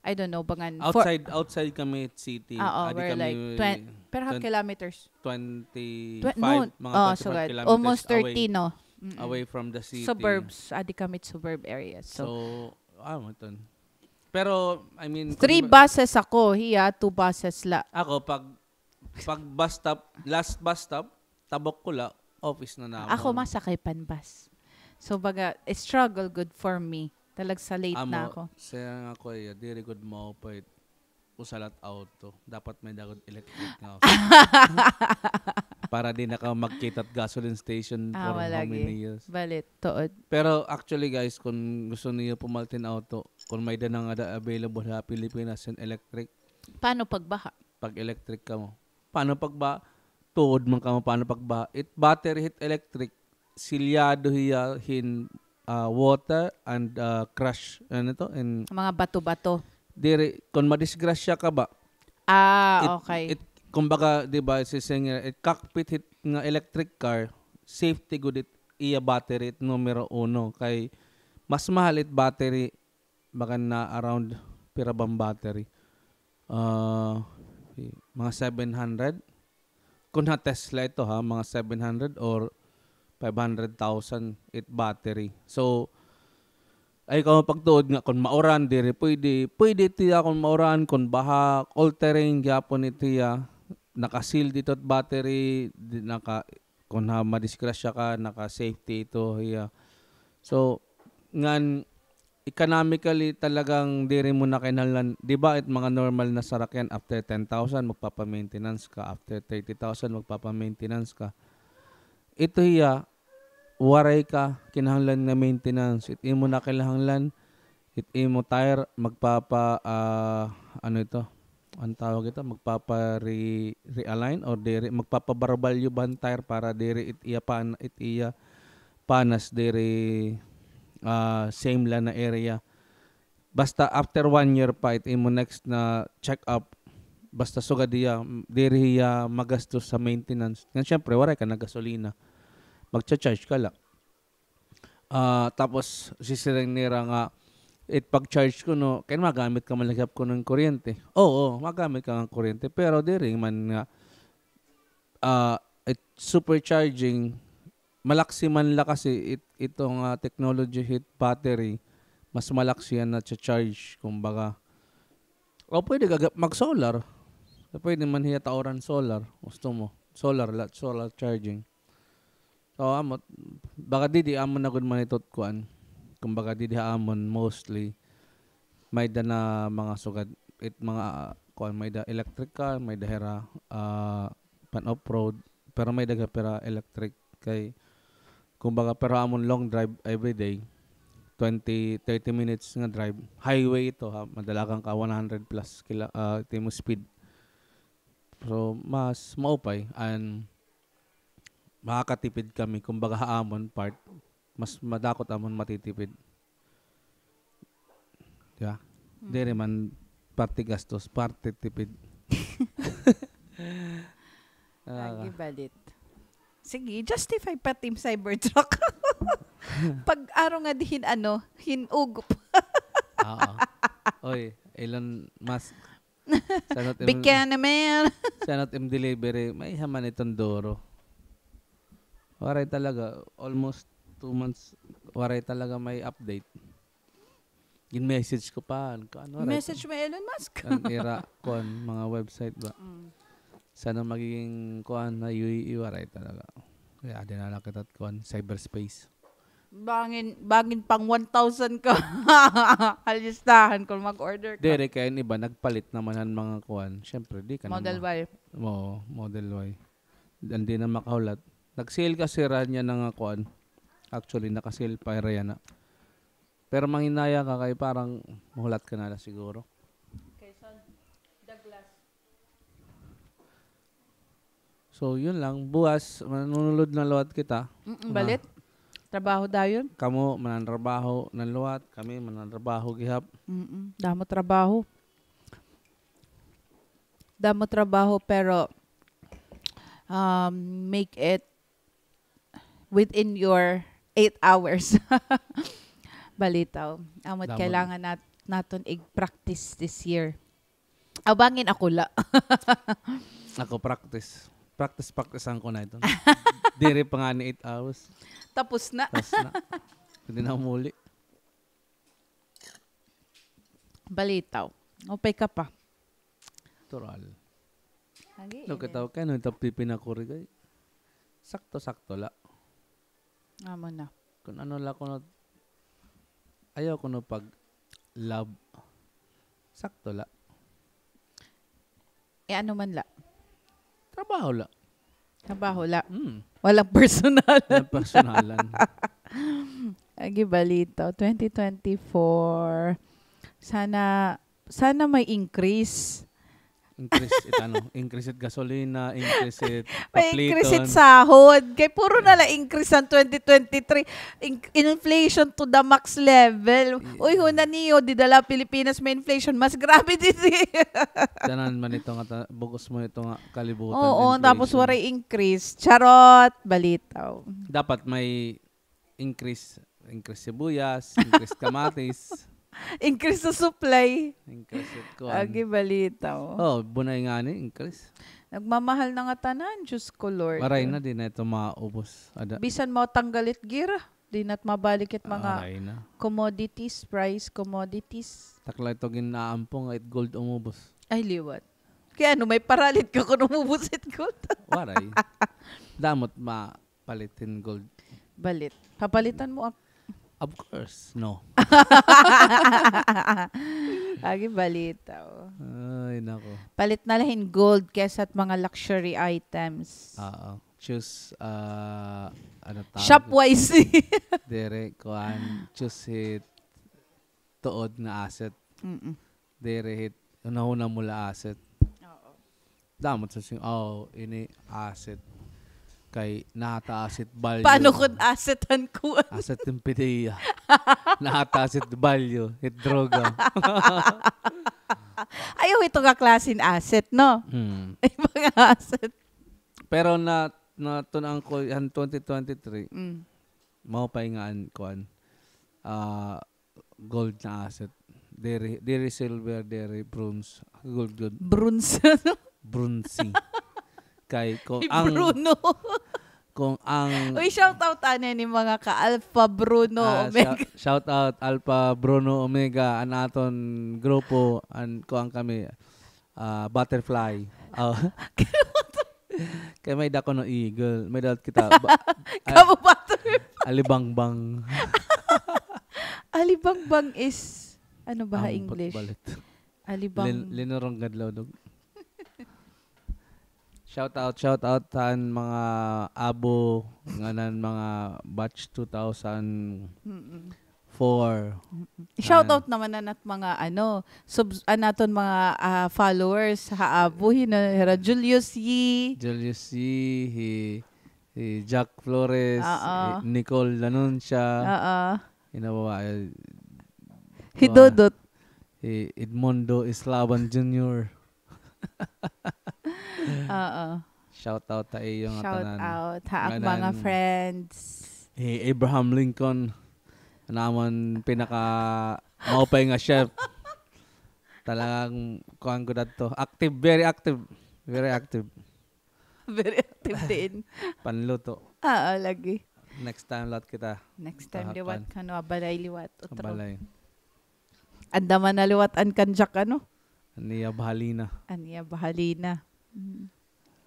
I don't know, bangan outside, outside kami city. Oo, we're like twen-, pira ka kilometers? Twenty-five, mga twenty-five kilometers away. Almost thirty, no? Away from the city. Suburbs, adi kami suburb areas. So, ah, maton. Pero, I mean, three buses ako, hiya, two buses la. Ako, pag Pag bus stop, last bus stop, tabok ko la, office na namon. Ako masakay pan bus. So, baga, struggle gud for me. Talag sa late na ako. Siya nga, kuya, diri gud maupay usa la it auto. Dapat may-ada gud electric nga auto. Para di na ka magkita it gasoline station for how many years. Balit, tuod. Pero actually, guys, kung gusto niyo pumalit hin auto, kung may-ada na ngada available ha Pilipinas hin electric. Paano pag baha? Pag electric kamo. Paano pag ba-, tuod man kamo, paano pag ba-, it battery hit electric, silyado hiya hin, ah, water and, ah, crush, ano to? And mga bato-bato. Diri, kon madisgrasya ka ba? Ah, okay. It, kumbaga, di ba, si singer, it cockpit hit nga electric car, safety gud it iya battery, it numero uno. Kay, mas mahal it battery, baga na around pira ba an battery? Ah, mga seven hundred. Kon ha Tesla ito ha, mga seven hundred or five hundred thousand it battery. So, ay kamo pagtuod nga kon mauran, diri pwede. Pwede it hiya kon mauran, kon baha, all terrain gyapon it hiya. Naka-seal dito it battery, di, naka, kon ha, madisgrasya ka, naka-safety ito hiya. So, ngan, economically talagang diri mo na kinahanglan, di ba, it mga normal na sarakyan, after ten thousand, magpapa-maintenance ka, after thirty thousand, magpapa-maintenance ka. Ito hiya, waray ka kinahanglan nga maintenance. It imo na kinahanglan, it imo tire, magpapa, ah, ano ito? An tawag ito, magpapa-re-, realign or diri, magpapabarbalyo ba an tire para diri it iya pan-, it iya panas diri, ah, same la na area. Basta after one year pa, it imo next na check-up, basta sugad hiya, diri hiya magastos sa maintenance. Ngan syempre, waray ka na gasolina. Magcha-charge ka la. Ah, tapos, sisiring nira nga, it pag-charge kuno, kay magamit ka man la gihap kuno hin kuryente. Oo, magamit ka nga kuryente, pero diri man nga, ah, it supercharging, malaksi man la kasi it, ito nga technology hit battery, Mas malaksi an nacha-charge, kumbaga. O pwede ka ga-, mag-solar. Pwede man hiya tauran solar. Gusto mo. Solar la, solar charging. So, amo, baga didi amo na gud man ito kuan. Kumbaga didi ha amon mostly, may-ada na mga sugad, it mga, ah, kuan, may-ada electric car, may-ada hira, ah, pan off-road, pero may-ada gihap hira electric kay, kumbaga, pero amon long drive everyday, twenty, thirty minutes nga drive, highway ito ha, madalagan ka one hundred plus kila, ah, ito imo speed. So, mas maupay and makakatipid kami, kumbaga, ha amon part, mas madakot amon matitipid. Di ba? Mm. Diri man parte gastos, parte tipid. Ah. Agi balit. Sige, justify pa Team Cybertruck. Pag-aro nga dihin, ano, hin-ugop. Oo. Oy, Elon Musk. Sanot im-, Bikini man. Sanot im delivery. May haman iton duro. Waray talaga. Almost two months. Waray talaga may update. Gin-message ko pa. Ano, waray. Message mo Elon Musk? An ira, kuan, mga website ba? Mm. Sana magiging, kuan, na U A E, waray talaga. Kaya, adi na la kita, kuan, cyberspace. Bangin, bangin pang one thousand ka. Halistahan kung mag-order ka. Diri, kay an iba, nagpalit naman han mga kuan. Siyempre, di ka na Model ma-, Y. Oo, Model Y. An di na makahulat. Nag-sale kasi hira niyan nga kuan. Actually, naka-sale pa hira yana. Pero manghinaya ka kay parang mahulat ka na la siguro. Okay, so, Douglas. So, yun lang. Buwas, manunulod na liwat kita. Mm-mm, balit. Trabaho dayon. Kamo, mananrabaho na liwat. Kami, mananrabaho gihap. Mm-mm. Damo trabaho. Damo trabaho, pero, um, make it within your eight hours. Balitaw. Amo it kailangan nat-, naton ig-practice this year. Aw, bangin ako la. Ako practice. Practice, practice-an ko na ito. Diri pa ngani eight hours. Tapos na. Tapos na. Pwede na umuli. Balitaw. Upay ka pa. Natural. Lagi, no, kita, kay ano ito pipinakuri kay sakto-sakto la. Amo na. Kung ano la kuno, ayaw kuno pag-love. Sakto la. E, ano man la? Trabaho la. Trabaho la. Mm. Walang personal. Walang personalan. Agi balita, twenty twenty-four. Sana, sana may increase. Increase it, ano, increase it gasolina, increase it papliton. May increase it sahod. Kay puro na la increase an twenty twenty-three. In-, inflation to the max level. Uy, huna niyo, dida la Pilipinas may inflation. Mas grabe didi. Tanan man ito nga ta-, bug-os man ito nga kalibutan. Oo, inflation. Tapos waray increase. Charot! Balitaw. Dapat may increase, increase sibuyas, increase kamatis. Increase sa supply. Increase it kuan. Agi balitaw. Oh, bunay ngani, increase. Nagmamahal na nga tanan, Diyos ko, Lord. Waray na, di na ito maubos. Ada. Bisan mo tanggal it gira, di na't mabalik it mga commodities, price commodities. Takla ito gin-aampo nga it gold umubos. Ay, liwat. Kay ano, may paralit ka kun umubos it gold? Waray. Damot ma- Palit hin gold. Balit. Papalitan mo ak-, of course, no. Agi balitaw. Ay, nako. Palit na la hin gold kaysa it mga luxury items. Oo. Choose, ah, ano tawag? Shop wisely. Diri, kuan, choose hit tuod nga asset. Mm-mm. Diri hit, hunahuna mo la asset. Oo. Damot sa sing-, oh, ini asset. Kay nataas it value. Paano kun asset an kuan? Asset hin pidiya. Nataas it value, it droga. Ayaw ito nga klase hin asset, no? Hmm. Iba nga asset. Pero na, natun-an ko han twenty twenty-three. Mm. Maupay nga an kuan. Ah, gold na asset. Diri, diri silver, diri bronze. Gold, gold. Bronze. Bronze. Kay ko, ang Bruno. Kung ang Uy, shout out anay ni mga ka Alpha Bruno Ah, Omega. shou-, shout out Alpha Bruno Omega, an aton grupo, an kuan kami, ah, butterfly. Oh. Kay may-ada kuno eagle, may-ada kita ba-, ah, Kamo butterfly. Alibangbang. Alibangbang is, ano ba ha English? Balit. Alibang- Lin-, linurong gadlaw dog. Shout out, shout out han mga abo, ngan an mga batch two thousand four. Mm-mm. Shout out naman an at mga, ano, subs-, an aton mga, ah, followers ha abo, hino, hira Julius Yee. Julius Yee, hi, hi Jack Flores, Oo. hi Nicole Lanuncia. Oo. Hino ba, eh, Hi Dodot. Hi Edmundo Islaban Junior. Oo. Shout out ha iyo nga tanan. Shout out ha ak mga friends. Hi Abraham Lincoln, an amon pinaka maupay nga chef. Talagang kuan gud adto. Active, very active. Very active. Very active din. Panluto. Oo, lagi. Next time, liwat kita. Next time, liwat kano, balay liwat. Otro. Balay. Anda man na liwat an kan Jack, ano? An iya bahalina. An iya bahalina. Mm.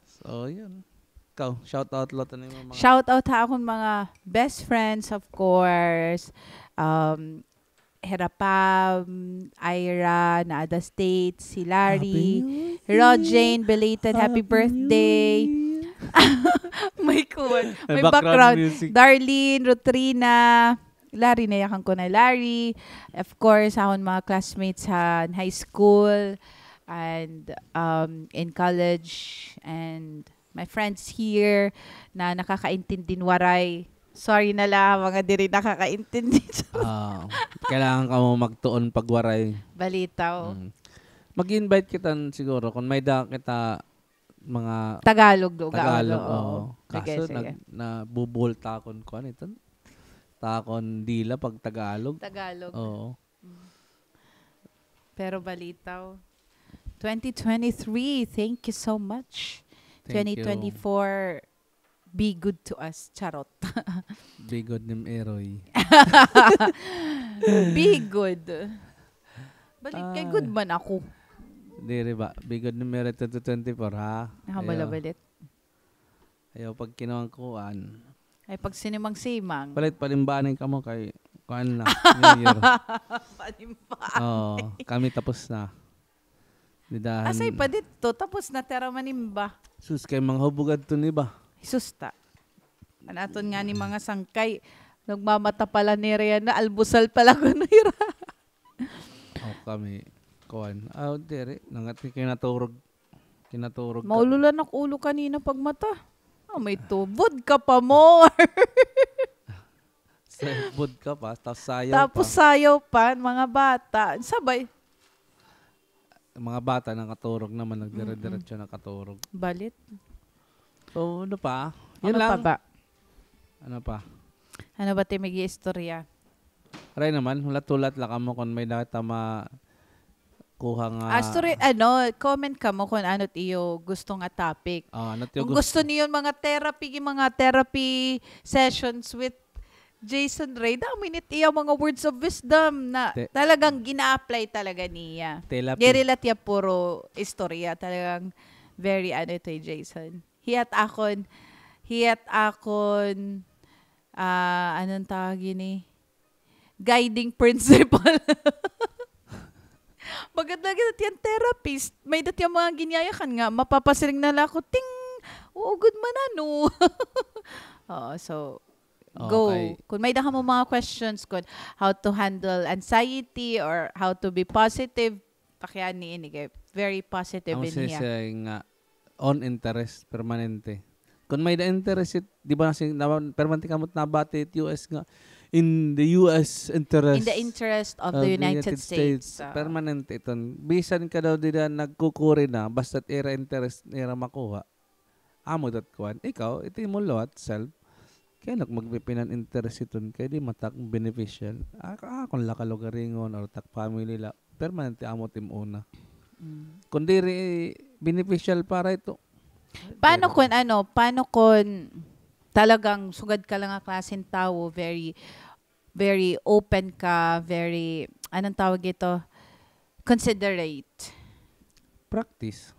So, yun. Ikaw, shout out liwat an imo mga Shout out ha akon mga best friends, of course. Um, hira Pam, Ira, naada States, si Larry, Rojane, belated happy birthday. May kuwan, may background music. Darlene, Rutrina, Larry, nayakan ko na Larry. Of course, akon mga classmates ha high school and, um, in college and my friends here na nakakaintindin Waray. Sorry na la, mga diri nakakaintindi. Ah, kailangan kamo magtuon pag Waray. Balitaw. Mm. Mag-invite kita siguro kung may-ada kita mga Tagalog, Tagalog, oo. Sige, sige. Kaso nag-, nabubuhol ta akon kuan iton. Ta akon dila pag Tagalog. Tagalog. Oo. Mm. Pero balitaw. Twenty twenty-three, thank you so much. Thank you. Twenty twenty-four, be good to us. Charot. Be good nim Eroy. Be good. Balit kay good man ako. Diri ba? Be good nim Eroy twenty twenty-four, ha? Aha, bala balit. Ayaw pagkinuan-kuan. Ay, pagsinimang-simang. Palit, palimbanin kamo kay kuan na, New Year. Palimba. Oo, kami tapos na. Didahan. Asay pa didto, tapos na tira manimba. Sus, kay mga hubog adto ni ba? Sus ta. An aton ngani mga sangkay, nagmamata pala nira yana, almusal pala kuno hira. O kami, kuan. Ah, diri, nangat kinaturog. Kinaturog ka. Maululan ak ulo kanina pagmata. Ah, may tu-, vodka pa more. Sa vodka pa, tapos sayaw pa. Tapos sayaw pa, mga bata. Sabay. Mga bata, nakaturog naman, nagdire-diretso nakaturog. Balit. So, ano pa? Yan lang. Ano pa ba? Ano pa? Ano ba it im ig-iistorya? Aray naman, hulat-hulat la kamo kon may-ada ta makuha nga. Ah, story, ano, comment kamo kon ano it iyo gusto nga topic. Ah, ano it iyo gusto. Kon gusto niyo mga therapy, mga therapy sessions with Jason Ray, damo ini it iya mga words of wisdom na talagang gina-apply talaga niya. Therapy. Diri la it iya puro istorya, talagang very ano ito, Jason. Hiya it akon, hiya it akon, ah, ano an tawag ini? Guiding principle. Maganda gid it iya therapist. May-ada it iya mga ginyayakan nga mapapasiring na la ako, ting, oo, good man, ano. Oo, so, go. Okay. Kon may-ada kamo mga questions kon how to handle anxiety or how to be positive, pakiana ini kay very positive in hiya. Amo siya nga on interest, permanente. Kon may-ada interest it, di ba, nasi-, naman, permanente kamo it nabati it U S nga, in the U S interest. In the interest of the United States. Permanente iton. Bisan ka daw dida nagkukuri na, basta it ira interest nira makuha. Amo dat kuan. Ikaw, it imo liwat, self. Kay ano ak magpipinan interest iton kay di man it ak beneficial. Ak-, akon la kalugaringon or it ak family la. Permanente amo it im una. Mm. Kon diri beneficial para ito. Paano kon ano, paano kon talagang sugad ka la nga klaseng tawo, very, very open ka, very, anong tawag ito? Considerate. Practice.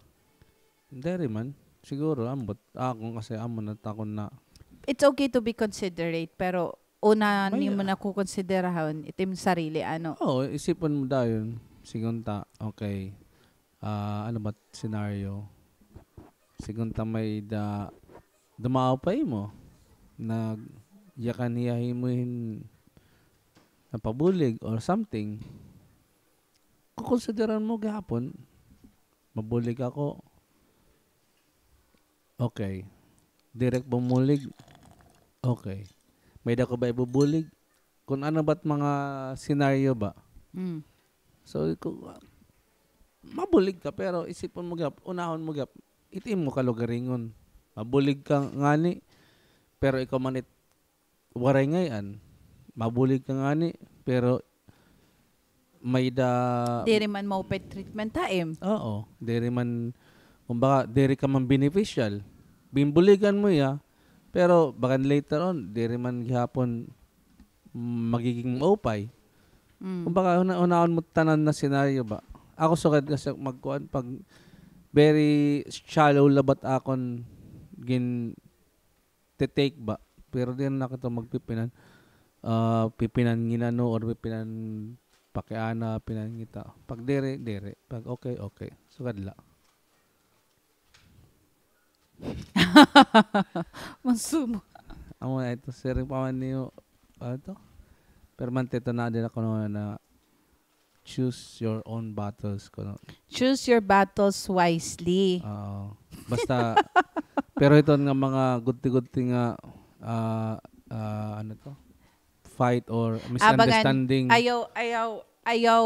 Diri man. Siguro, ambot. Ako kasi, amo na takon na. It's okay to be considerate, pero una nimo na kukonsiderahon it im sarili, ano? Oo, isipon mo dayon. Sigon ta, okay. Ah, ano ba scenario? Sigon ta may da, dumaw pa imo. Nagyakan hiya himo hin napabulig or something. Kukonsideran mo gihapon. Mabulig ako. Okay. Direk bumulig. Okay. May dako ba ibubulig? Kung ano ba't mga scenario ba? Mm. So, kung, ah, mabulig ka, pero isipon mo gihap, unahon mo gihap, it imo kalugaringon. Mabulig ka ngani, pero ikaw man it waray ngay-an. Mabulig ka ngani, pero may da... Diri man maupay treatment ha im. Oo, diri man, kumbaga, diri ka man beneficial. Bimbuligan mo iya, pero bagan later on, diri man gihapon magiging maupay. Mm. Kumbaga, una-, unahon mo tanan na scenario ba? Ako sugad kasi magkuan, pag very shallow la ba't akon gin te-take ba? Pero diri na kita magpipinan, ah, pipinan nginano or pipinan pakiana, pinangita. Pag diri, diri. Pag okay, okay. Sugad la. Mansumo. Amo na ito, siring pa man niyo, ano to? Permante to na din ako na, na choose your own battles kuno. Choose your battles wisely. Oo. Basta, pero ito nga mga gudti-gudti nga, ah, ah, ano to? Fight or misunderstanding. Ayaw, ayaw, ayaw,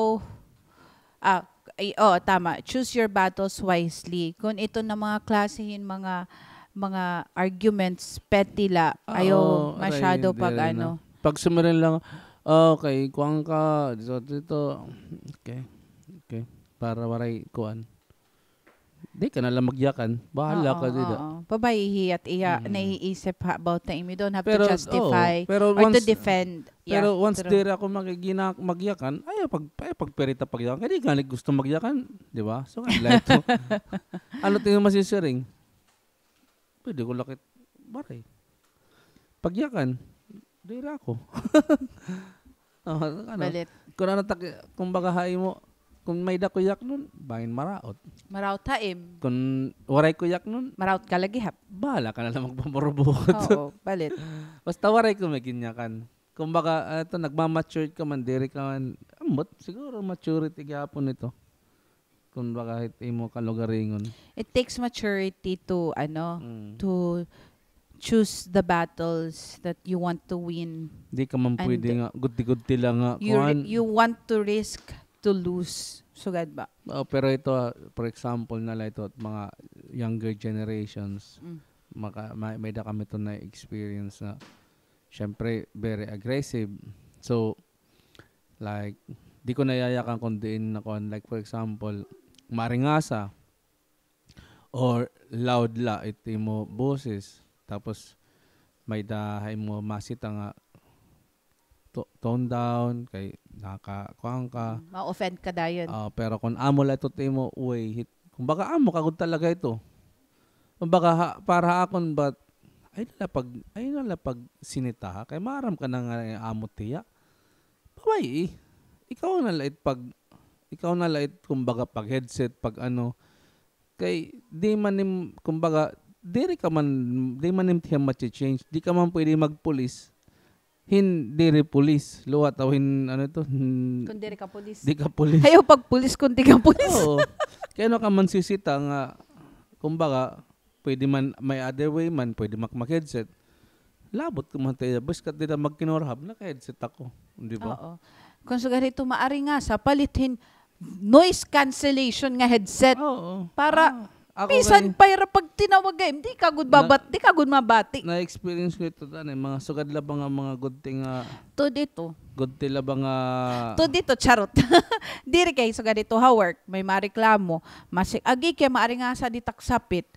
ah, ay, oh, tama. Choose your battles wisely. Kung ito na mga klase hin mga, mga arguments, petty la, ayaw masyado pag ano. Pag sumiring lang, "Okay, kuan ka, dito, dito." Okay. Okay. Para waray kuan. Di ka na lang magyakan. Bahala ka dida. Oo. Pabay hiya't iya naiisip ha about time. You don't have to justify or to defend. Pero once diri ako magyakan, ayaw pag, ayaw pagpirita pagyakan. Kay di gani gusto magyakan, di ba? So, nga lang ito. Ano ito yung masisiring? Pwede ko lakit baray. Pagyakan, diri ako. Oh, ano, balit. Kung ano tak-, kumbaga ha imo, kung may-ada ko yaknon, bangin maraot. Maraot ha im. Kung waray ko yaknon, maraot ka lagi hap. Bahala ka na lang magpamurubukot. Oo, balit. Basta waray ko may ginyakan. Kumbaga, ah, ito, nagmamature ka man, diri ka man, ambot, siguro maturity gihapon ito. Kumbaga, it imo kalugaringon. It takes maturity to, ano, to choose the battles that you want to win. Di ka man pwede nga, gudti-gudti lang nga, kuan. You want to risk to lose. Sugad ba? Oh, pero ito, ah, for example na lang ito, at mga younger generations, maka-, may, may-ada kami ito na-experience na, syempre, very aggressive. So, like, di ko nayayakan kung diin na kuan. Like, for example, maaringasa or loud la it imo boses. Tapos, may-ada ha imo masita nga to-, tone down, kay nakakuan ka. Mm, ma-offend ka dayon. Ah, pero kung amo la ito it imo way, hit-, kumbaga amo ka gud talaga ito. Kumbaga, ha, para ha akon, but, ay na la pag, ay na la pag sinita, ha? Kay maaram ka na nga amo tiya. Pabay-i. Ikaw na la it pag, ikaw na la it, kumbaga, pag headset, pag ano. Kay, di man nim-, kumbaga, diri ka man, di man nim tiya ma-change. Di ka man pwede magpulis hin diri pulis. Luwat aw hin, ano ito? Hin-, kung diri ka pulis. Di ka pulis. Ayaw pagpulis kung di ka pulis. Oo. Kay ano ka man sisita nga, kumbaga, pwede man, may other way man, pwede mak-, mag-headset. Labot ko man tayo, bes kat dida magkinurhab, naka-headset ako, di ba? Oo. Kung sugad ito, maaringasa, palit hin noise cancellation nga headset. Oo. Para, ah, ako bisan kay pa ira pagtinawag, eh, di ka gud babat-, di ka gud mabati. Na-experience ko ito, ano, mga sugad la ba nga mga gudti nga, to dito. Gudti la ba nga, to dito, charot. Diri kay sugad dito ha work, may mareklamo. Masi-, agi kay maaringasa di taksapit.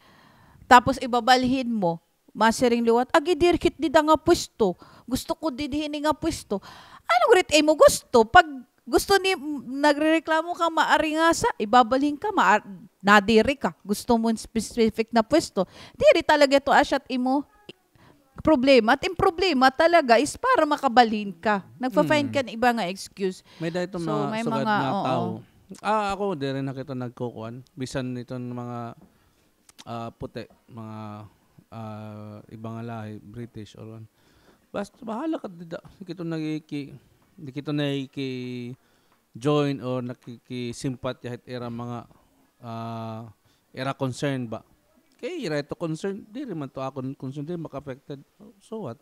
Tapos ibabalhin mo, masiring liwat, "Agi, diri kit dida nga pwesto. Gusto ko didi hini nga pwesto." Ano gud it imo gusto? Pag gusto ni, nagrereklamo ka, maaringasa, ibabalhin ka, maar-, nadiri ka. Gusto mo specific na pwesto. Diri talaga ito asya it imo problema. At im problema talaga is para makabalhin ka. Nagfa-find ka hin iba nga excuse. May da iton mga sugad nga tawo. Ah, ako, diri na kita nagkukuan. Bisan iton mga, ah, puti, mga, ah, iba nga lahi, British or ano. Basta, bahala ka dida. Di kita nagiki-, di kita nagiki-join or nakikisimpatya hit ira mga, ah, ira concern ba. Kay ira ito concern, diri man to akon concern, diri maka-affected. So what?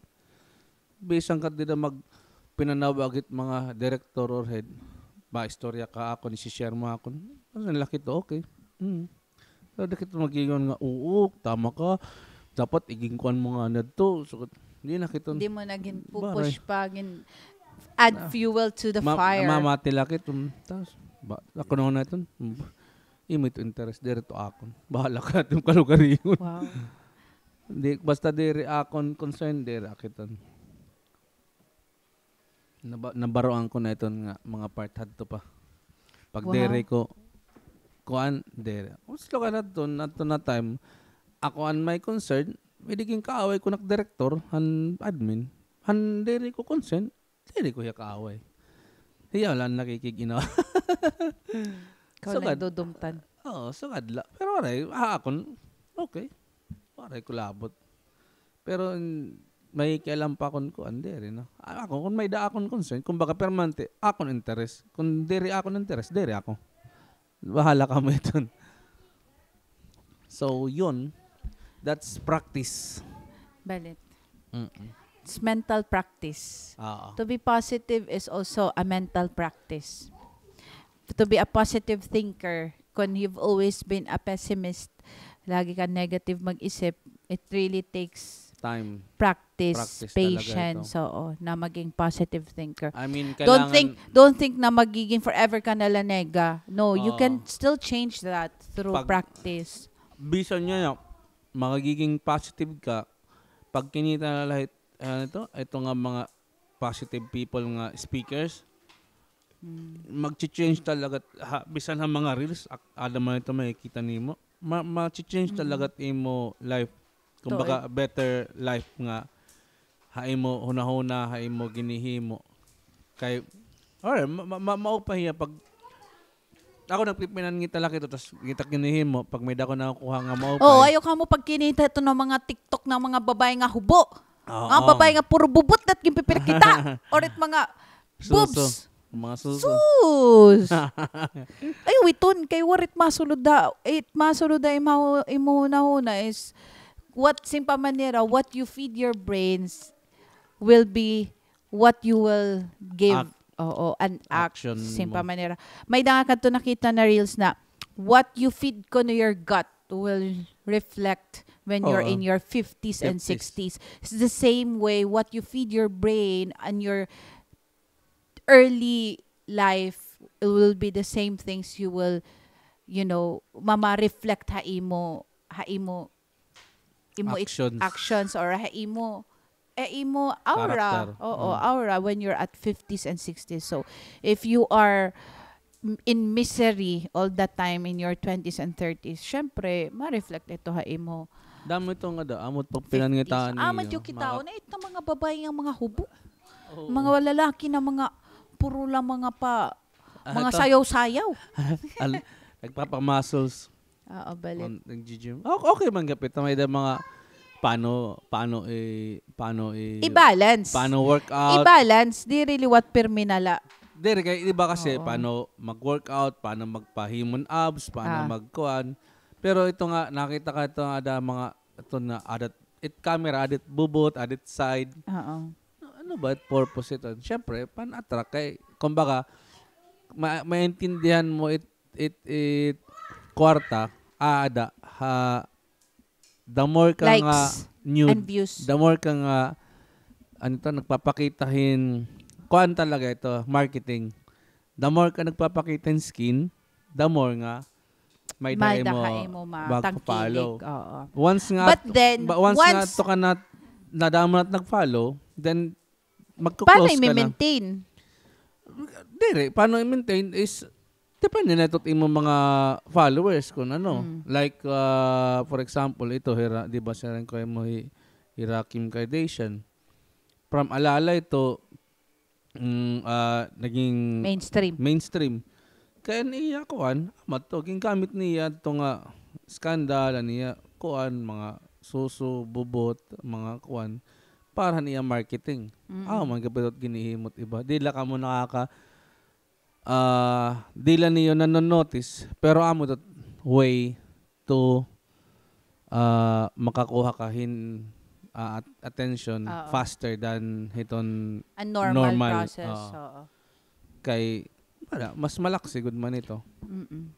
Bisan ka dida magpinanawag hit mga director or head, maistorya ka akon, isi-share mo akon. Ano laki to, okay. Mm. Pero di kita mag-ingon nga, "Oo, tama ka. Dapat iginkuan mo nga nadto." So, di na kita. Di mo na gin-pupush pa, gin-add fuel to the fire. Mamati la kita. Tapos, ba, ako na nga na ito. Imo ito interest, diri to akon. Bahala ka ito kalugaringon. Wow. Di, basta diri akon concern, diri akiton. Naba-, nabaroan ko na iton nga mga part hadto pa. Pag diri ko, kuan, diri. Gusto ka na to, na to na time. Ako an may concern, pwede king kaaway ko nak director, han admin. Han diri ko concern, diri ko hiya kaaway. Hiya la nakikig-inaw. Ikaw lang dudumtan. Oo, sugad la. Pero waray, ha akon, okay. Waray ko labot. Pero, mm, may kialam pa akon kuan, diri, no? A-, ako, kon may da akon concern, kumbaga, permanente, akon interes. Kon diri akon interes, diri ako. Bahala kamo iton. So, yun. That's practice. Balit. Mm-mm. It's mental practice. Oo. To be positive is also a mental practice. To be a positive thinker, kon you've always been a pessimist, lagi ka negative mag-isip, it really takes time, practice, practice talaga patience, ito. Oo, na maging positive thinker. I mean, don't think, kailangan, don't think na magiging forever ka na la nega. No, you can still change that through practice. Bisan nga na, magiging positive ka, pag kinita na lahat, ano ito, ito nga mga positive people nga speakers, magchi-change talaga, ha, bisan ha mga reels, ak-, ada man ito makikita nimo. Ma-, machi-change talaga imo life. Kumbaga, better life nga ha imo hunahuna, ha imo ginhihimo. Kay, or, ma-, ma-, ma-, mao pa hiya pag ako nagpipinangita la kita, tas kita ginhihimo, pag may dako nakukuha nga mao pa. Oo, ayaw kamo pagkinita ito nga mga TikTok nga mga babaye nga hubo. Oo. Mga babaye nga puro bubot na it ginpipirkita. Or it mga boobs. Mga suso. Sus! Ayaw iton, kay waray it masulod ha, it masulod ha imo, imo hunahuna is what, simpama nira, what you feed your brains will be what you will give. Oo, an act. Action mo. Simpama nira. May da nga kadto nakita na reels na, what you feed kuno your gut will reflect when you're in your fifties and sixties. It's the same way, what you feed your brain and your early life, it will be the same things you will, you know, mama-reflect ha imo, ha imo imo it-, actions or ha imo, eh, imo aura. Oo, aura when you're at fifties and sixties. So, if you are m-, in misery all the time in your twenties and thirties, syempre, ma-reflect ito ha imo. Damo ito nga da, amo it pagpinangitaan niyo. Amo it kitaon na ito mga babaye nga mga hubo. Oo. Mga lalaki na mga puro la mga pa, mga sayaw-sayaw. Nagpapa-muscles. Oo, balit. Nag-gym. Okay man gihapon, may da mga paano, paano i-, paano i-, i-balance. Paano workout. I-balance, diri liwat pirmi na la. Diri kay iba kasi paano mag-workout, paano magpahimo hin abs, paano magkuan. Pero ito nga, nakita ka ito nga da mga, ito na, ada it camera, ada it bubot, ada it side. Oo. Ano ba it purpose ito? Siyempre, pan-attract kay, kumbaga, ma-, maintindihan mo it, it, it kwarta, aada, ha, the more ka nga nude, the more ka nga, ano to, nagpapakita hin, kuan talaga ito, marketing. The more ka nagpapakita hin skin, the more nga may da imo, imo magpa-follow. Oo. Once nga, but then, ba-, once nga once to ka na, nadamo na nag-follow, then magko-close ka na. Paano i-maintain? Diri, paano i-maintain is, depende na ito imo mga followers kung ano. Mm. Like, ah, for example, ito, hira, di ba, siya rin ko imo hi, hira Kim Kardashian. From alalay to, mm, ah, naging mainstream. Mainstream. Kay an iya kuan, amat to, gingamit niya to nga scandal, an iya kuan, mga suso, bubot, mga kuan, para niya marketing. Mm-mm. Ah, man, gapit ginihimot iba. Di la kamo nakaka-, ah, di la niyo nanonotice, pero amo to way to, ah, makakuha ka hin, ah, at-, attention faster than hiton normal process. Oo. Kay, wala, mas malaksi gud man ito. Mm-mm.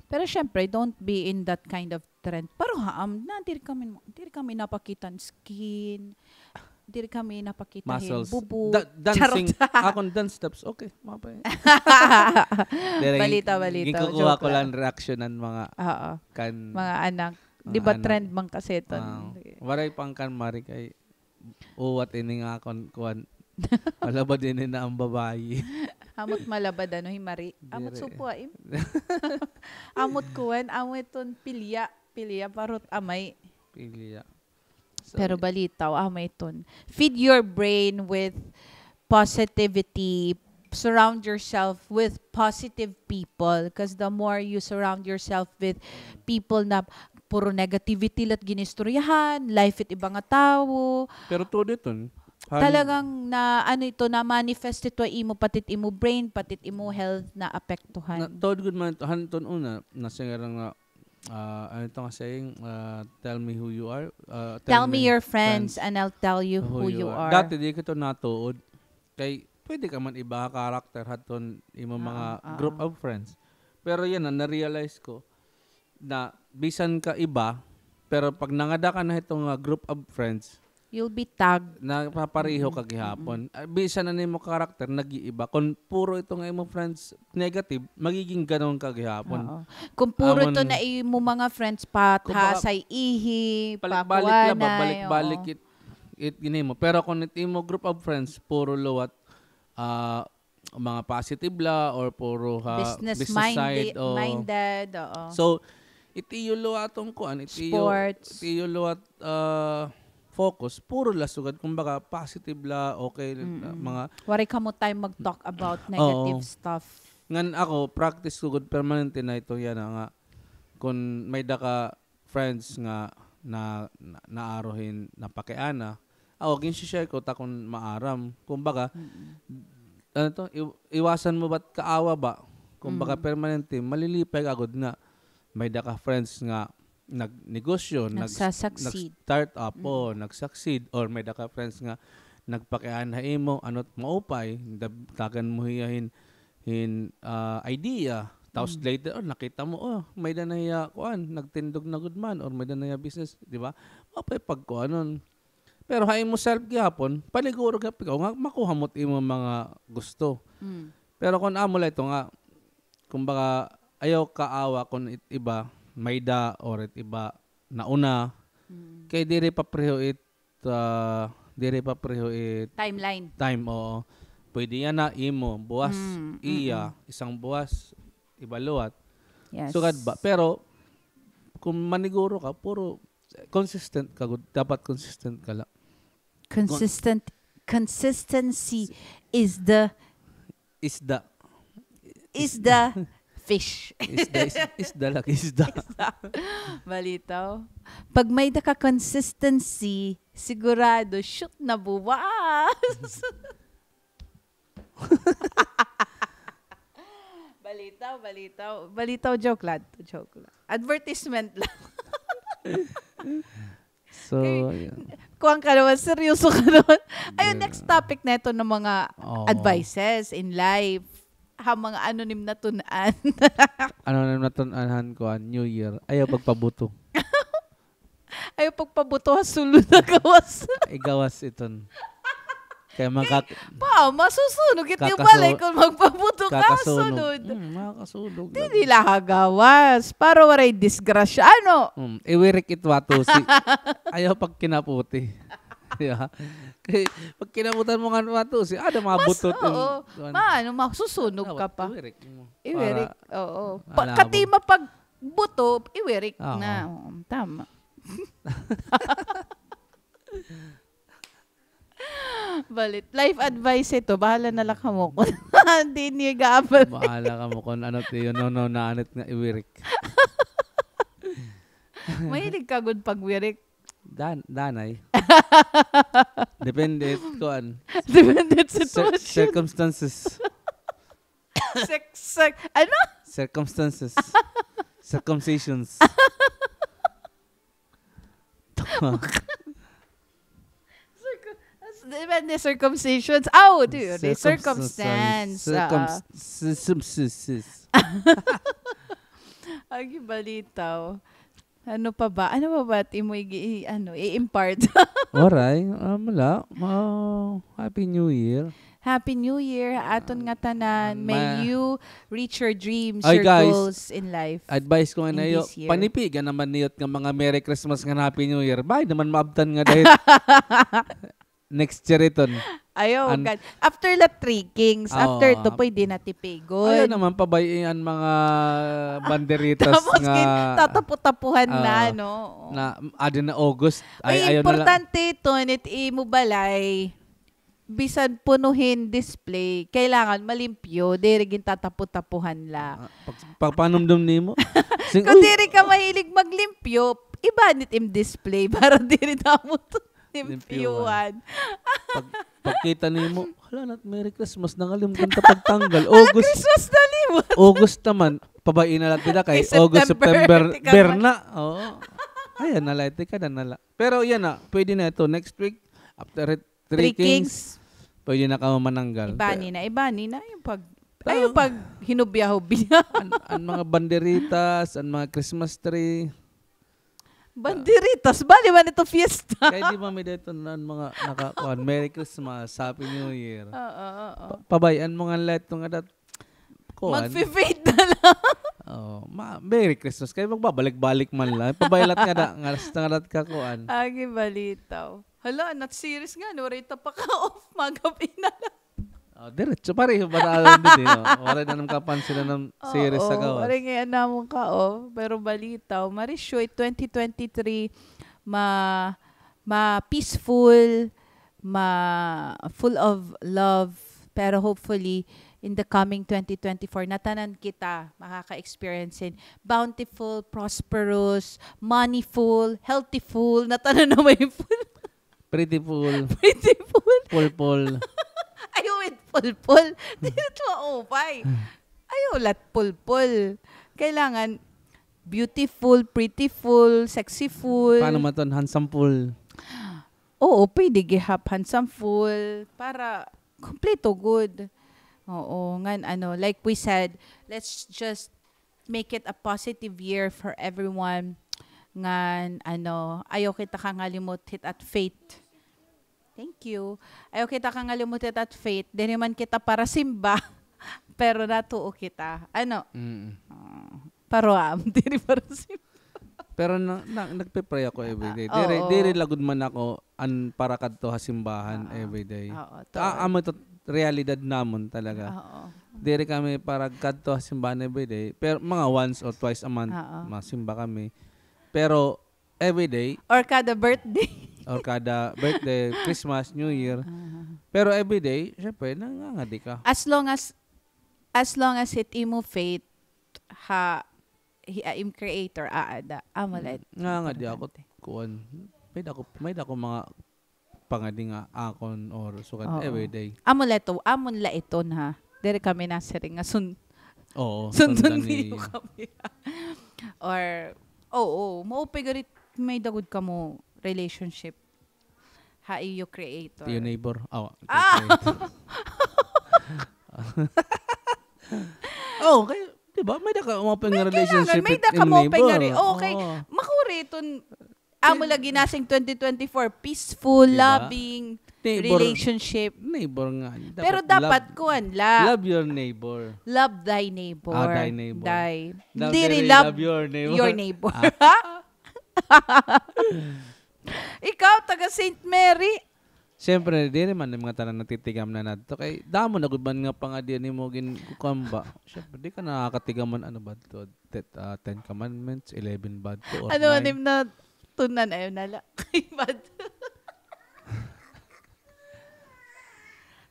Pero syempre, don't be in that kind of trend. Pero ha, um, na, diri kami, diri kami napakita an skin. Diri kami napakita hin bubo. Muscles. Da-, dancing, charot. Akon dance steps, okay, mapay. Balita, balita. Ginkukuha ko lang reaction an mga, oo, kan mga anak. Di ba trend man kasi iton? Waray pa an kan Mari kay uwat ini nga akon kuan. Malabad ini na an babayi. Amot malabad ano, hi Mari. Amot supo, im. Amot kuan, amo iton pilya, pilya parot amay. Pilya. Pero balitaw, amo iton. Feed your brain with positivity. Surround yourself with positive people. 'Cause the more you surround yourself with people na puro negativity la it ginistoryahan, life it iba nga tawo. Pero tuod iton. Talagang na, ano ito, na-manifest ito ha imo, pati it imo brain, pati it imo health naapektuhan. Tuod gud man ito, han iton una, nasiring nga, ah, ano ito nga saying? Ah, "Tell me who you are." Ah, "Tell me your friends and I'll tell you who you are." Dati, di ko ito natuod. Kay, pwede ka man iba ha character ha iton imo mga group of friends. Pero yana, na-realize ko na bisan ka iba, pero pag nangada ka na hito nga group of friends, you'll be tagged. Napapareho ka gihapon. Ah, bisan an imo character, nag-iiba. Kung puro ito nga imo friends negative, magiging ganon ka gihapon. Oo. Kung puro ito na imo mga friends, pathasay ihi, pakuanay, balik-balik la ba, balik-balik it, it ginimo. Pero kung it imo group of friends, puro liwat, ah, mga positive la or puro ha business side, minded, oo. So, it iyo liwat it kuan, it iyo, it iyo liwat, ah, focus, puro la sugad, kumbaga, positive la, okay, mga waray kamo time mag-talk about negative stuff. Ngan ako, practice ko gud permanente na ito yana nga, kun may-da ka friends nga na, na, naaro hin napakiana. Ako, ginsi-share ko ta kun maaram. Kumbaga, ano to, iw-, iwasan mo ba't kaawa ba? Kumbaga, permanente, malilipay ka gud nga may-da ka friends nga nagnegosyo, nag-, nag-start up, o, nag-succeed, or may-da ka friends nga nagpakiana ha imo, ano't maupay, dab-, tagan mo hiya hin, hin, ah, idea. Tapos later on, nakita mo, oh, may-da na hiya, kuan, nagtindog na gud man, or may-da na hiya business, di ba? Maupay pagkuanon. Pero ha imo self gihapon, paniguro gihapon ikaw nga makuha mo't imo mga gusto. Pero kun amo la ito nga, kumbaga, ayaw kaawa kun it iba may-da or it iba nauna. Kay diri papareho it ah, diri papareho it timeline. Time, oo. Pwede yana imo, buwas iya, isang buwas, iba liwat. Yes. Sugad ba? Pero, kung maniguro ka, puro consistent ka gud. Dapat consistent ka la. Consistent, consistency is the Isda. Isda. Fish. Isda, is-, isda lagi, isda. Isda. Balitaw. Pag may-da ka consistency, sigurado, shoot na buwas. Balitaw, balitaw. Balitaw, joke lang. Joke lang. Advertisement lang. So, kuan ka naman, seryoso ka naman. Ayun, next topic na ito ng mga advices in life. Ha, mga anonim na tun-an. Anonim na tun-an han kuan, New Year. Ayaw pagpabuto. Ayaw pagpabuto ha sulod ha gawas. Igawas iton. Kay maka- Pa, masusunog it iyo balay kon magpabuto ka, kakasulog. Sunod. Hmm, makakasulog. Di nila hagawas. Para waray disgrasya. Ano? Hmm, iwirik it watusi. Ayaw pagkinaputi. Di ba? Kay pag kinaputan mo nga watusi, ada mga butot. Oo. Maano, masusunog ka pa. Iwirik mo. Iwirik, oo. Kati mapagbuto, iwirik na. Oo, tama. Balit. Life advice ito. Bahala na la kamo kon di niyo gaabal. Bahala kamo kon ano it iyo, no, no, naanit nga iwirik. Mahilig ka gud pagwirik. Dan-, danay. Depende it kuan. Depende it sitwasyon. Circumstances. Sek-, sek-, ano? Circumstances. Circumcisions. Circu-, depende circumcisions. Aw, di, di, circumstance. Circumstances. Agi balitaw. Ano pa ba? Ano pa ba it imo igi-, i-, ano, i-impart? Waray, ah, wala. Ah, Happy New Year. Happy New Year, aton ngatanan. May you reach your dreams, your goals in life. Advice ko nga na iyo, panipigan naman niyo it nga mga Merry Christmas ngan Happy New Year. Bay, naman maabtan nga dahil next year iton. Ayaw, after la Three Kings, after ito, pwede na tipigon. Ayaw naman pabay-i an mga banderitas nga tatapu-tapuhan na, no? Na, adi na August. Ay, ayaw na la. Importante iton, it imo balay. Bisan puno hin display, kailangan malimpyo, diri gintatapu-tapuhan la. Pagpanumdom nimo. Kon diri ka mahilig maglimpyo, ibanit im display para diri damo limpyuhan. Pagkita nimo, hala na it Merry Christmas, nangalimot ta pagtanggal. August. Christmas na limot. August naman, pabay-i na la dida kay August, September, ber na. Oo. Ayan na la, ito ka na la. Pero yan na, pwede na ito. Next week, after Three Kings. Pwede na kamo mananggal. Ibani na, ibani na. Ayaw pag, ayaw pag hinubya-hubya. An, an mga banderitas, an mga Christmas tree. Banderitas, bali man ito fiesta. Kay di ba may dito na an mga nakakuan, Merry Christmas, Happy New Year. Oo, oo. Pabay-an mo nga la ito nga dat Kuan. Magfi-fade na la. Oo, Merry Christmas kay magbabalik-balik man la. Pabay-i la it nga da, nga hasta nga da it kakuan. Agi balitaw. Hala, an series nga, waray ta pa ka-off, magabi na la. Oh, diretso, pareho ba na alam din, eh, oh. Waray na nam kapansin na nam series sa gawas. Waray ngay-an namon ka-off, pero balitaw. Marisyo, twenty twenty-three, ma-, ma-peaceful, ma-, full of love, pero hopefully, in the coming twenty twenty-four, ngatanan kita makaka-experience hin bountiful, prosperous, moneyful, healthyful, ngatanan na may full. Prettyful. Prettyful. Pulpul. Ayaw with pulpul. Dili ito maupay. Ayaw la it pulpul. Kailangan beautiful, prettyful, sexyful. Paano man iton? Handsomeful. Oo, pwede gihap handsomeful para kumpleto gud. Oo, ngan ano, like we said, let's just make it a positive year for everyone. Ngan ano, ayaw kita kangalimot hit at faith. Thank you. Ayaw kita kangalimot hit at faith. Diri man kita para simba, pero natuo kita. Ano? Mm. Ah. Paruam, diri para simba. Pero na, na, nagpe-pray ako every day. Diri, diri la gud man ako an para kadto ha simbahan every day. Amo ito realidad namon talaga. Diri kami para kadto ha simbahan every day, pero mga once or twice a month masimba kami. Pero every day. Or kada birthday. Or kada birthday, Christmas, New Year. Pero every day, syempre, nangangadi ka. As long as, as long as it imo faith ha, hi-, ha im creator, aada. Amo la it importante. Nga, nga di ako, kuan, may dako, may dako mga pangadi nga akon or sugad everyday. Amo la ito, amo la iton, ha. Diri kami nasiring nga sun-, oo, sundon niyo kami. Or, oo, maupay gud it may-ada gud kamo relationship ha iyo creator. Iyo neighbor. Aw, creator. Oh, kay, di ba? May-ada ka maupay nga relationship with im neighbor. May-ada ka maupay nga re-, okay. Oo. Makuri iton, amo la ginasing twenty twenty-four, peaceful, loving, Neighbor. Relationship. Neighbor nga. Pero dapat, dapat love, kuan la. Love your neighbor. Love thy neighbor. Ah, thy neighbor. Thy. Love diri, diri love, love your neighbor. Your neighbor. Ah. Ikaw, taga Saint Mary. Siyempre, diri man, mga tanan nagtitigam na nadto. Kay, damo na gud man nga pangadi nimo gin-, kuan ba? Siyempre, di ka nakakatigaman, ano ba to? Tet-, ah, Ten Commandments, eleven ba to, or ano, nine? Anim na tunan, ayaw na la. Kay bad.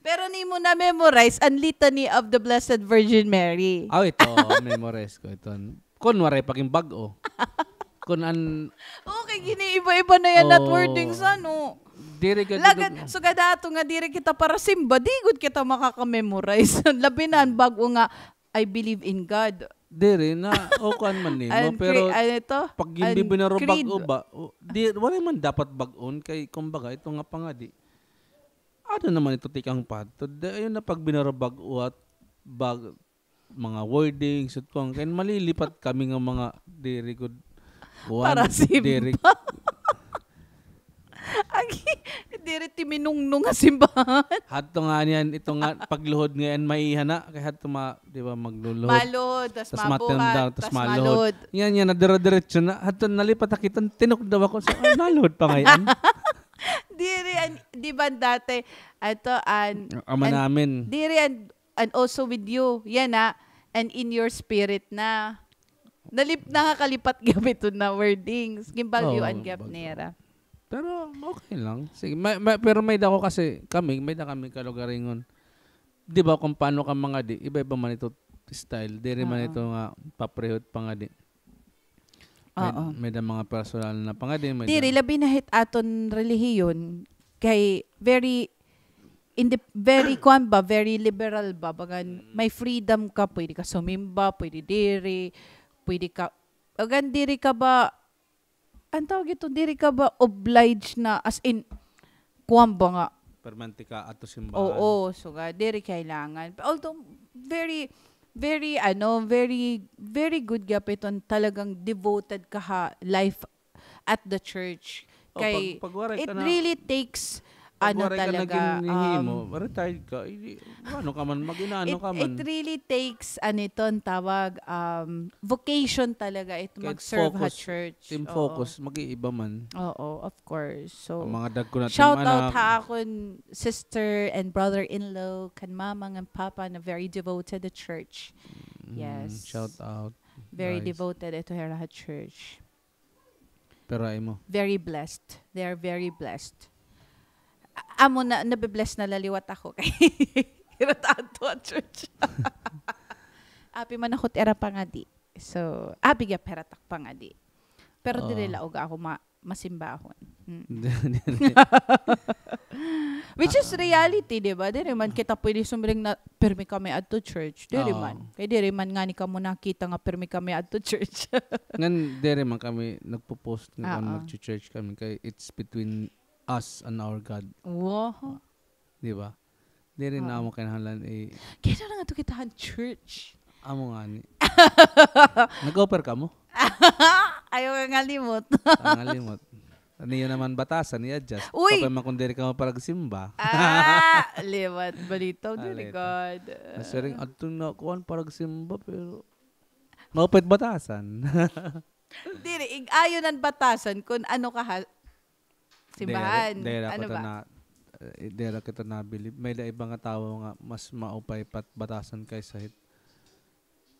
Pero nimo na-memorize an Litany of the Blessed Virgin Mary. Aw, ito, memorize ko ito. Kun waray pa gin bag-o. Kun an- Okay, gini-iba-iba na yan, oh, not wordings, ano. Diri ka lagad, dudug-, sugad ato nga diri kita parasimba, di gud kita makaka-memorize. Labi na an bag-o nga, "I believe in God." Diri na, o kuan man nimo, an cre-, pero ano ito? Pag an ginbibinar-o creed. Bag-o ba, o, di, wala man dapat bag-on kay, kumbaga, ito nga pangadi. Ano naman ito tikang pa? Di, ayun na, pag binar-o bag-o at bag-, mga wordings, at kuan, kay malilipat kami nga mga diri gud kuan, parasimba. Diri. Agi, diri timinungnong nga simbahan. Hadto nga niyan, ito nga, pagluhod nga yan, maiha na. Kay hadto ma-, di ba, magluluhod. Maluhod, tas tas mabuhat, matanda, tas tas maluhod. Maluhod. Yan, yan, nadira-diretso na. Hadto nalipat na kita, tinukdaw ako. So, ah, naluhod pa ngay-an. Diri, an-, di ba dati, ato, an-, ama an-, namin. Diri, an-, and also with you. Yan na. And in your spirit na. Nalip-, nakakalipat gihap ito na wordings. Ginbagyoan gihap nira. Pero okay lang. Sige, may, may, pero may-ada ko kasi kami, may-ada kami kalugaringon. Di ba kung paano ka mangadi, iba-iba man ito style. Diri man ito nga papareho it pangadi. May, oo, may-ada mga personal na pangadi, may-ada. Diri, labi na hit aton relihiyon, kay very inde-, very, kuan ba, very liberal ba, bagan, mm, may freedom ka, pwede ka sumimba, pwede diri, pwede ka, bagan diri ka ba, an tawag ito, diri ka ba obliged na, as in, kuan ba nga, permanente ka adto simbahan. Oo, sugad, diri kailangan. Although, very, very, ano, very, very good gihap iton talagang devoted ka ha life at the church. Oh, kay pag, pag waray ka na, it really takes, pag ano, waray ka na talaga, ginhihimo, um, retired ka, eh, di, ano ka man, mag-inaano ka man. It, it really takes, ano ito, an tawag, um, vocation talaga ito, kay mag-serve ha focus, church. Team, oo, focus, mag-iiba man. Oo, of course. So, ang mga dagko na shout out ha akon sister and brother-in-law, kan mama ngan papa na very devoted to church. Mm, yes. Shout out, guys. Very devoted ito hira ha church. Pero ay mo. Very blessed. They are very blessed. A-, amo na, nabe-bless na la liwat ako kay hira ta adto ha church. Api man ako it ira pangadi. So, api gihap hira it ak pangadi. Pero diri la uga ako ma-, masimbahon. Mm. Which is reality, di ba? Diri man kita pwede sumiring na pirmi kami adto church. Diri man. Kay diri man ngani kamo nakita nga pirmi kami adto church. Ngan diri man kami nagpo-post nga kuan, magche-church kami kay it's between us and our God. Wow. Di ba? Diri na amo kinahanglan i- Kay na nga to kita han church. Amo ngani. Nag-offer kamo? Ayaw ka ngalimot. Ah, ngalimot. Niyo naman batasan, i-adjust. Uy! Kapag man kung diri kamo paragsimba. Ah, liwat. Balitaw, diri gud. Nasiring, adto na kuan paragsimba, pero maupay it batasan. Diri, ig-ayo nan batasan kun ano ka ha simbahan. Diri, diri ako ta na, eh, diri kita nabilib. May-ada iba nga tawo nga mas maupay pa it batasan kaysa hit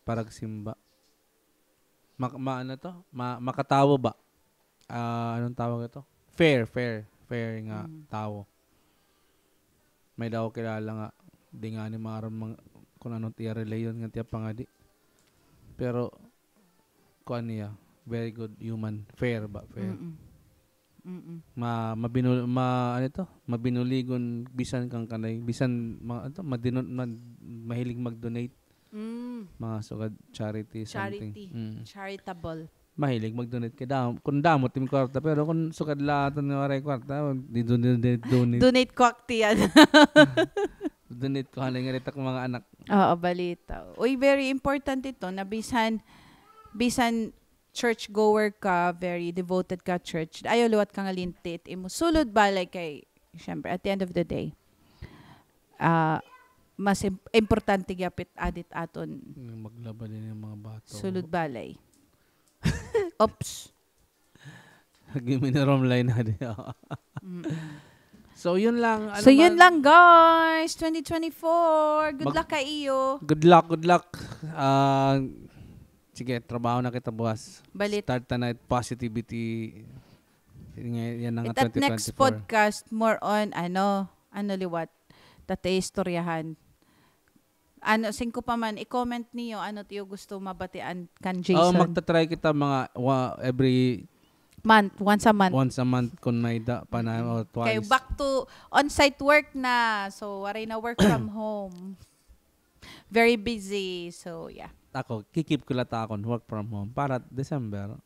paragsimba. Ma-, ma-, ano to? Ma-, makatawo ba? Ah, anong tawag ito? Fair, fair. Fair nga tawo. May-ada ako kilala nga, di ngani maaram mang-, kun ano it iya relihiyon nga it iya pangadi. Pero, kuan niya, very good human. Fair ba? Fair. Mm-mm. Mm-mm. Ma-, mabinu-, ma-, ano ito? Mabinuligon, bisan kan kanay, bisan, ma-, ano to? Madino-, ma-, mahilig mag-donate. Mm. Mga sugad charity, something. Charity. Mm. Charitable. Mahilig mag-donate kay dam-, kun damo it im kwarta, pero kun sugad la aton nga waray kwarta, di donate, donate, donate. Donate ko aktiyan. Donate ko, hanay nga dita ko mga anak. Oo, balita. Uy, very important ito na bisan, bisan church goer ka, very devoted ka church, ayaw liwat ka nga linti it imo sulod balay kay Siyempre, at the end of the day, ah, mas im-, importante gihapit adi it aton Nga maglaba din yung mga bato. Sulod balay. Oops. Lagi may narumlay na di. Mm-mm. So, yun lang. Ano So, yun man? lang, guys. Twenty twenty-four. Good Mag-, luck ka iyo. Good luck, good luck. Ah, sige, trabaho na kita buwas. Balit. Start na it positivity. Yan nga, yan na nga It at next twenty twenty-four. podcast, more on, ano, ano liwat, tatay istoryahan. Ano, singko pa man, i-comment niyo, ano tiyo gusto mabatian kan Oh, Jason. magta-try kita mga wa-, every Month, once a month. once a month kun may da pa na, Mm-mm. or Kay twice. back to on-site work na. So, waray na work from home. Very busy. So, yeah. Ako, kikip ko la ta akon work from home para December.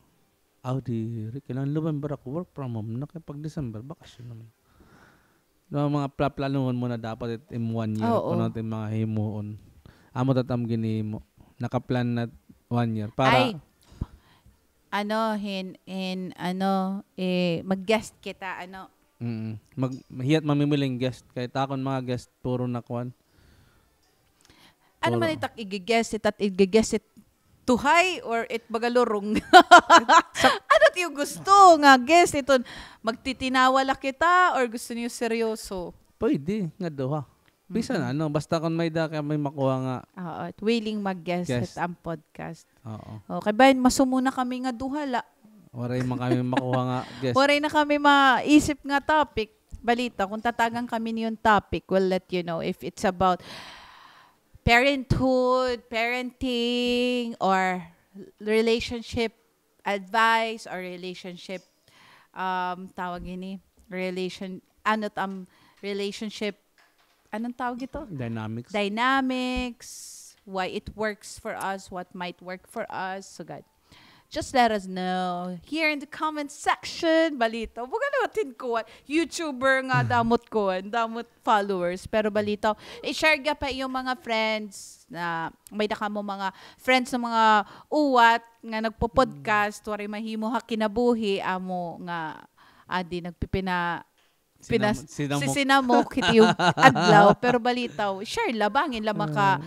Aw, diri. Kailangan November ako work from home na kay pag December, bakasyon naman. No, mga pla-, planuhon mo na dapat it im one year, Oo. kuno it im mga himuon. Amo ta it am ginhimo. Naka-plan na one year. Para Ay, ano, hin, hin, ano, eh, mag-guest kita, ano. Mm. Mag-, hiya't mamimiling guest. Kay it akon mga guest, puro na kuan. Ano man Puro. it ak igi-guest, it at igi-guest it tuhay or it baga lurong? Ano tiyo gusto nga guest? Iton magtitinawa la kita or gusto niyo seryoso? Pwede, nga duha. Bisan Mm-mm. ano, basta kun may da kay may makuha nga Oo, willing mag-guest Guest. it am podcast. Oo. Okay, bayan, masumo na kami nga duha la. Waray man kami makuha nga guest. Waray na kami maisip nga topic. Balita, kung tatagan kami niyon topic, we'll let you know if it's about parenthood, parenting, or relationship advice, or relationship, um, tawag ini, relation, ano tam, relationship, anong tawag ito? Dynamics. Dynamics, why it works for us, what might work for us. So, God. Just let us know here in the comment section. Balita. Bukan naman tin kuwan. YouTuber nga damot kuwan, damot followers. Pero balita, i-share ka pa iyong mga friends na may da kamo mga friends na mga uwat nga nagpo-podcast, waray mahimo ha kinabuhi, amo nga adi nagpipina-, Sinam-, pinas-, sinamok. sisinamok hit iyo adlaw. Pero balita, share la, bangin la maka-, Ah.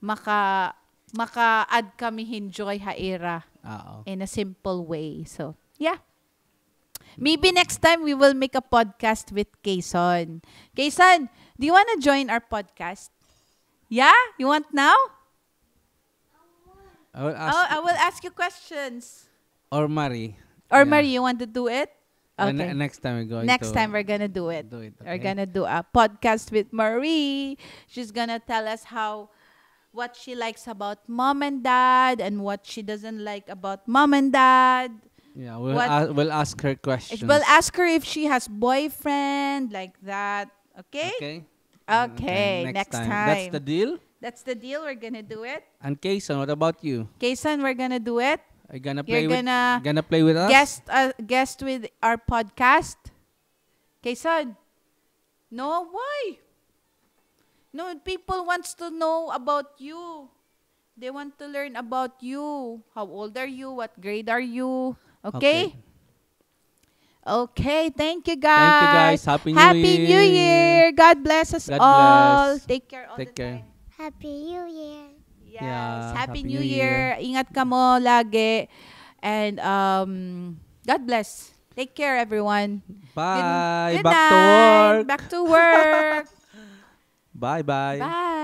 maka-, maka-add kami hin joy ha ira Oo. in a simple way. So, yeah. Maybe next time we will make a podcast with Kayson. Kayson, do you wanna join our podcast? Yeah? You want now? I will ask Oh, I will ask you questions. Or Marie. Or Yeah. Marie, you want to do it? Uh, ne-, Okay. next time we're going Next to time we're gonna do it. do it, We're okay? gonna do a podcast with Marie. She's gonna tell us how, what she likes about mom and dad and what she doesn't like about mom and dad. Yeah, we'll What a-, we'll ask her questions. We'll ask her if she has boyfriend, like that. Okay? Okay. Okay, Okay, next next time. That's the time. deal? That's the deal. We're gonna do it. And Kayson, what about you? Kayson, we're gonna do it. Are you gonna You're play with, gonna gonna play with us? guest, uh, guest with our podcast? Kayson? No, why? No, people wants to know about you. They want to learn about you. How old are you? What grade are you? Okay? Okay. Okay, thank you, Thank you, guys. guys. Happy New Happy New Year. Year. God bless us God all. bless. Take care all Take the care. time. Happy New Year. Yes, Yeah, Happy Happy New New Year. Year. Ingat kamo lagi. And, um, God bless. Take care, everyone. Good, Bye. good Back to night. work. Back to work. Bye-bye. Bye.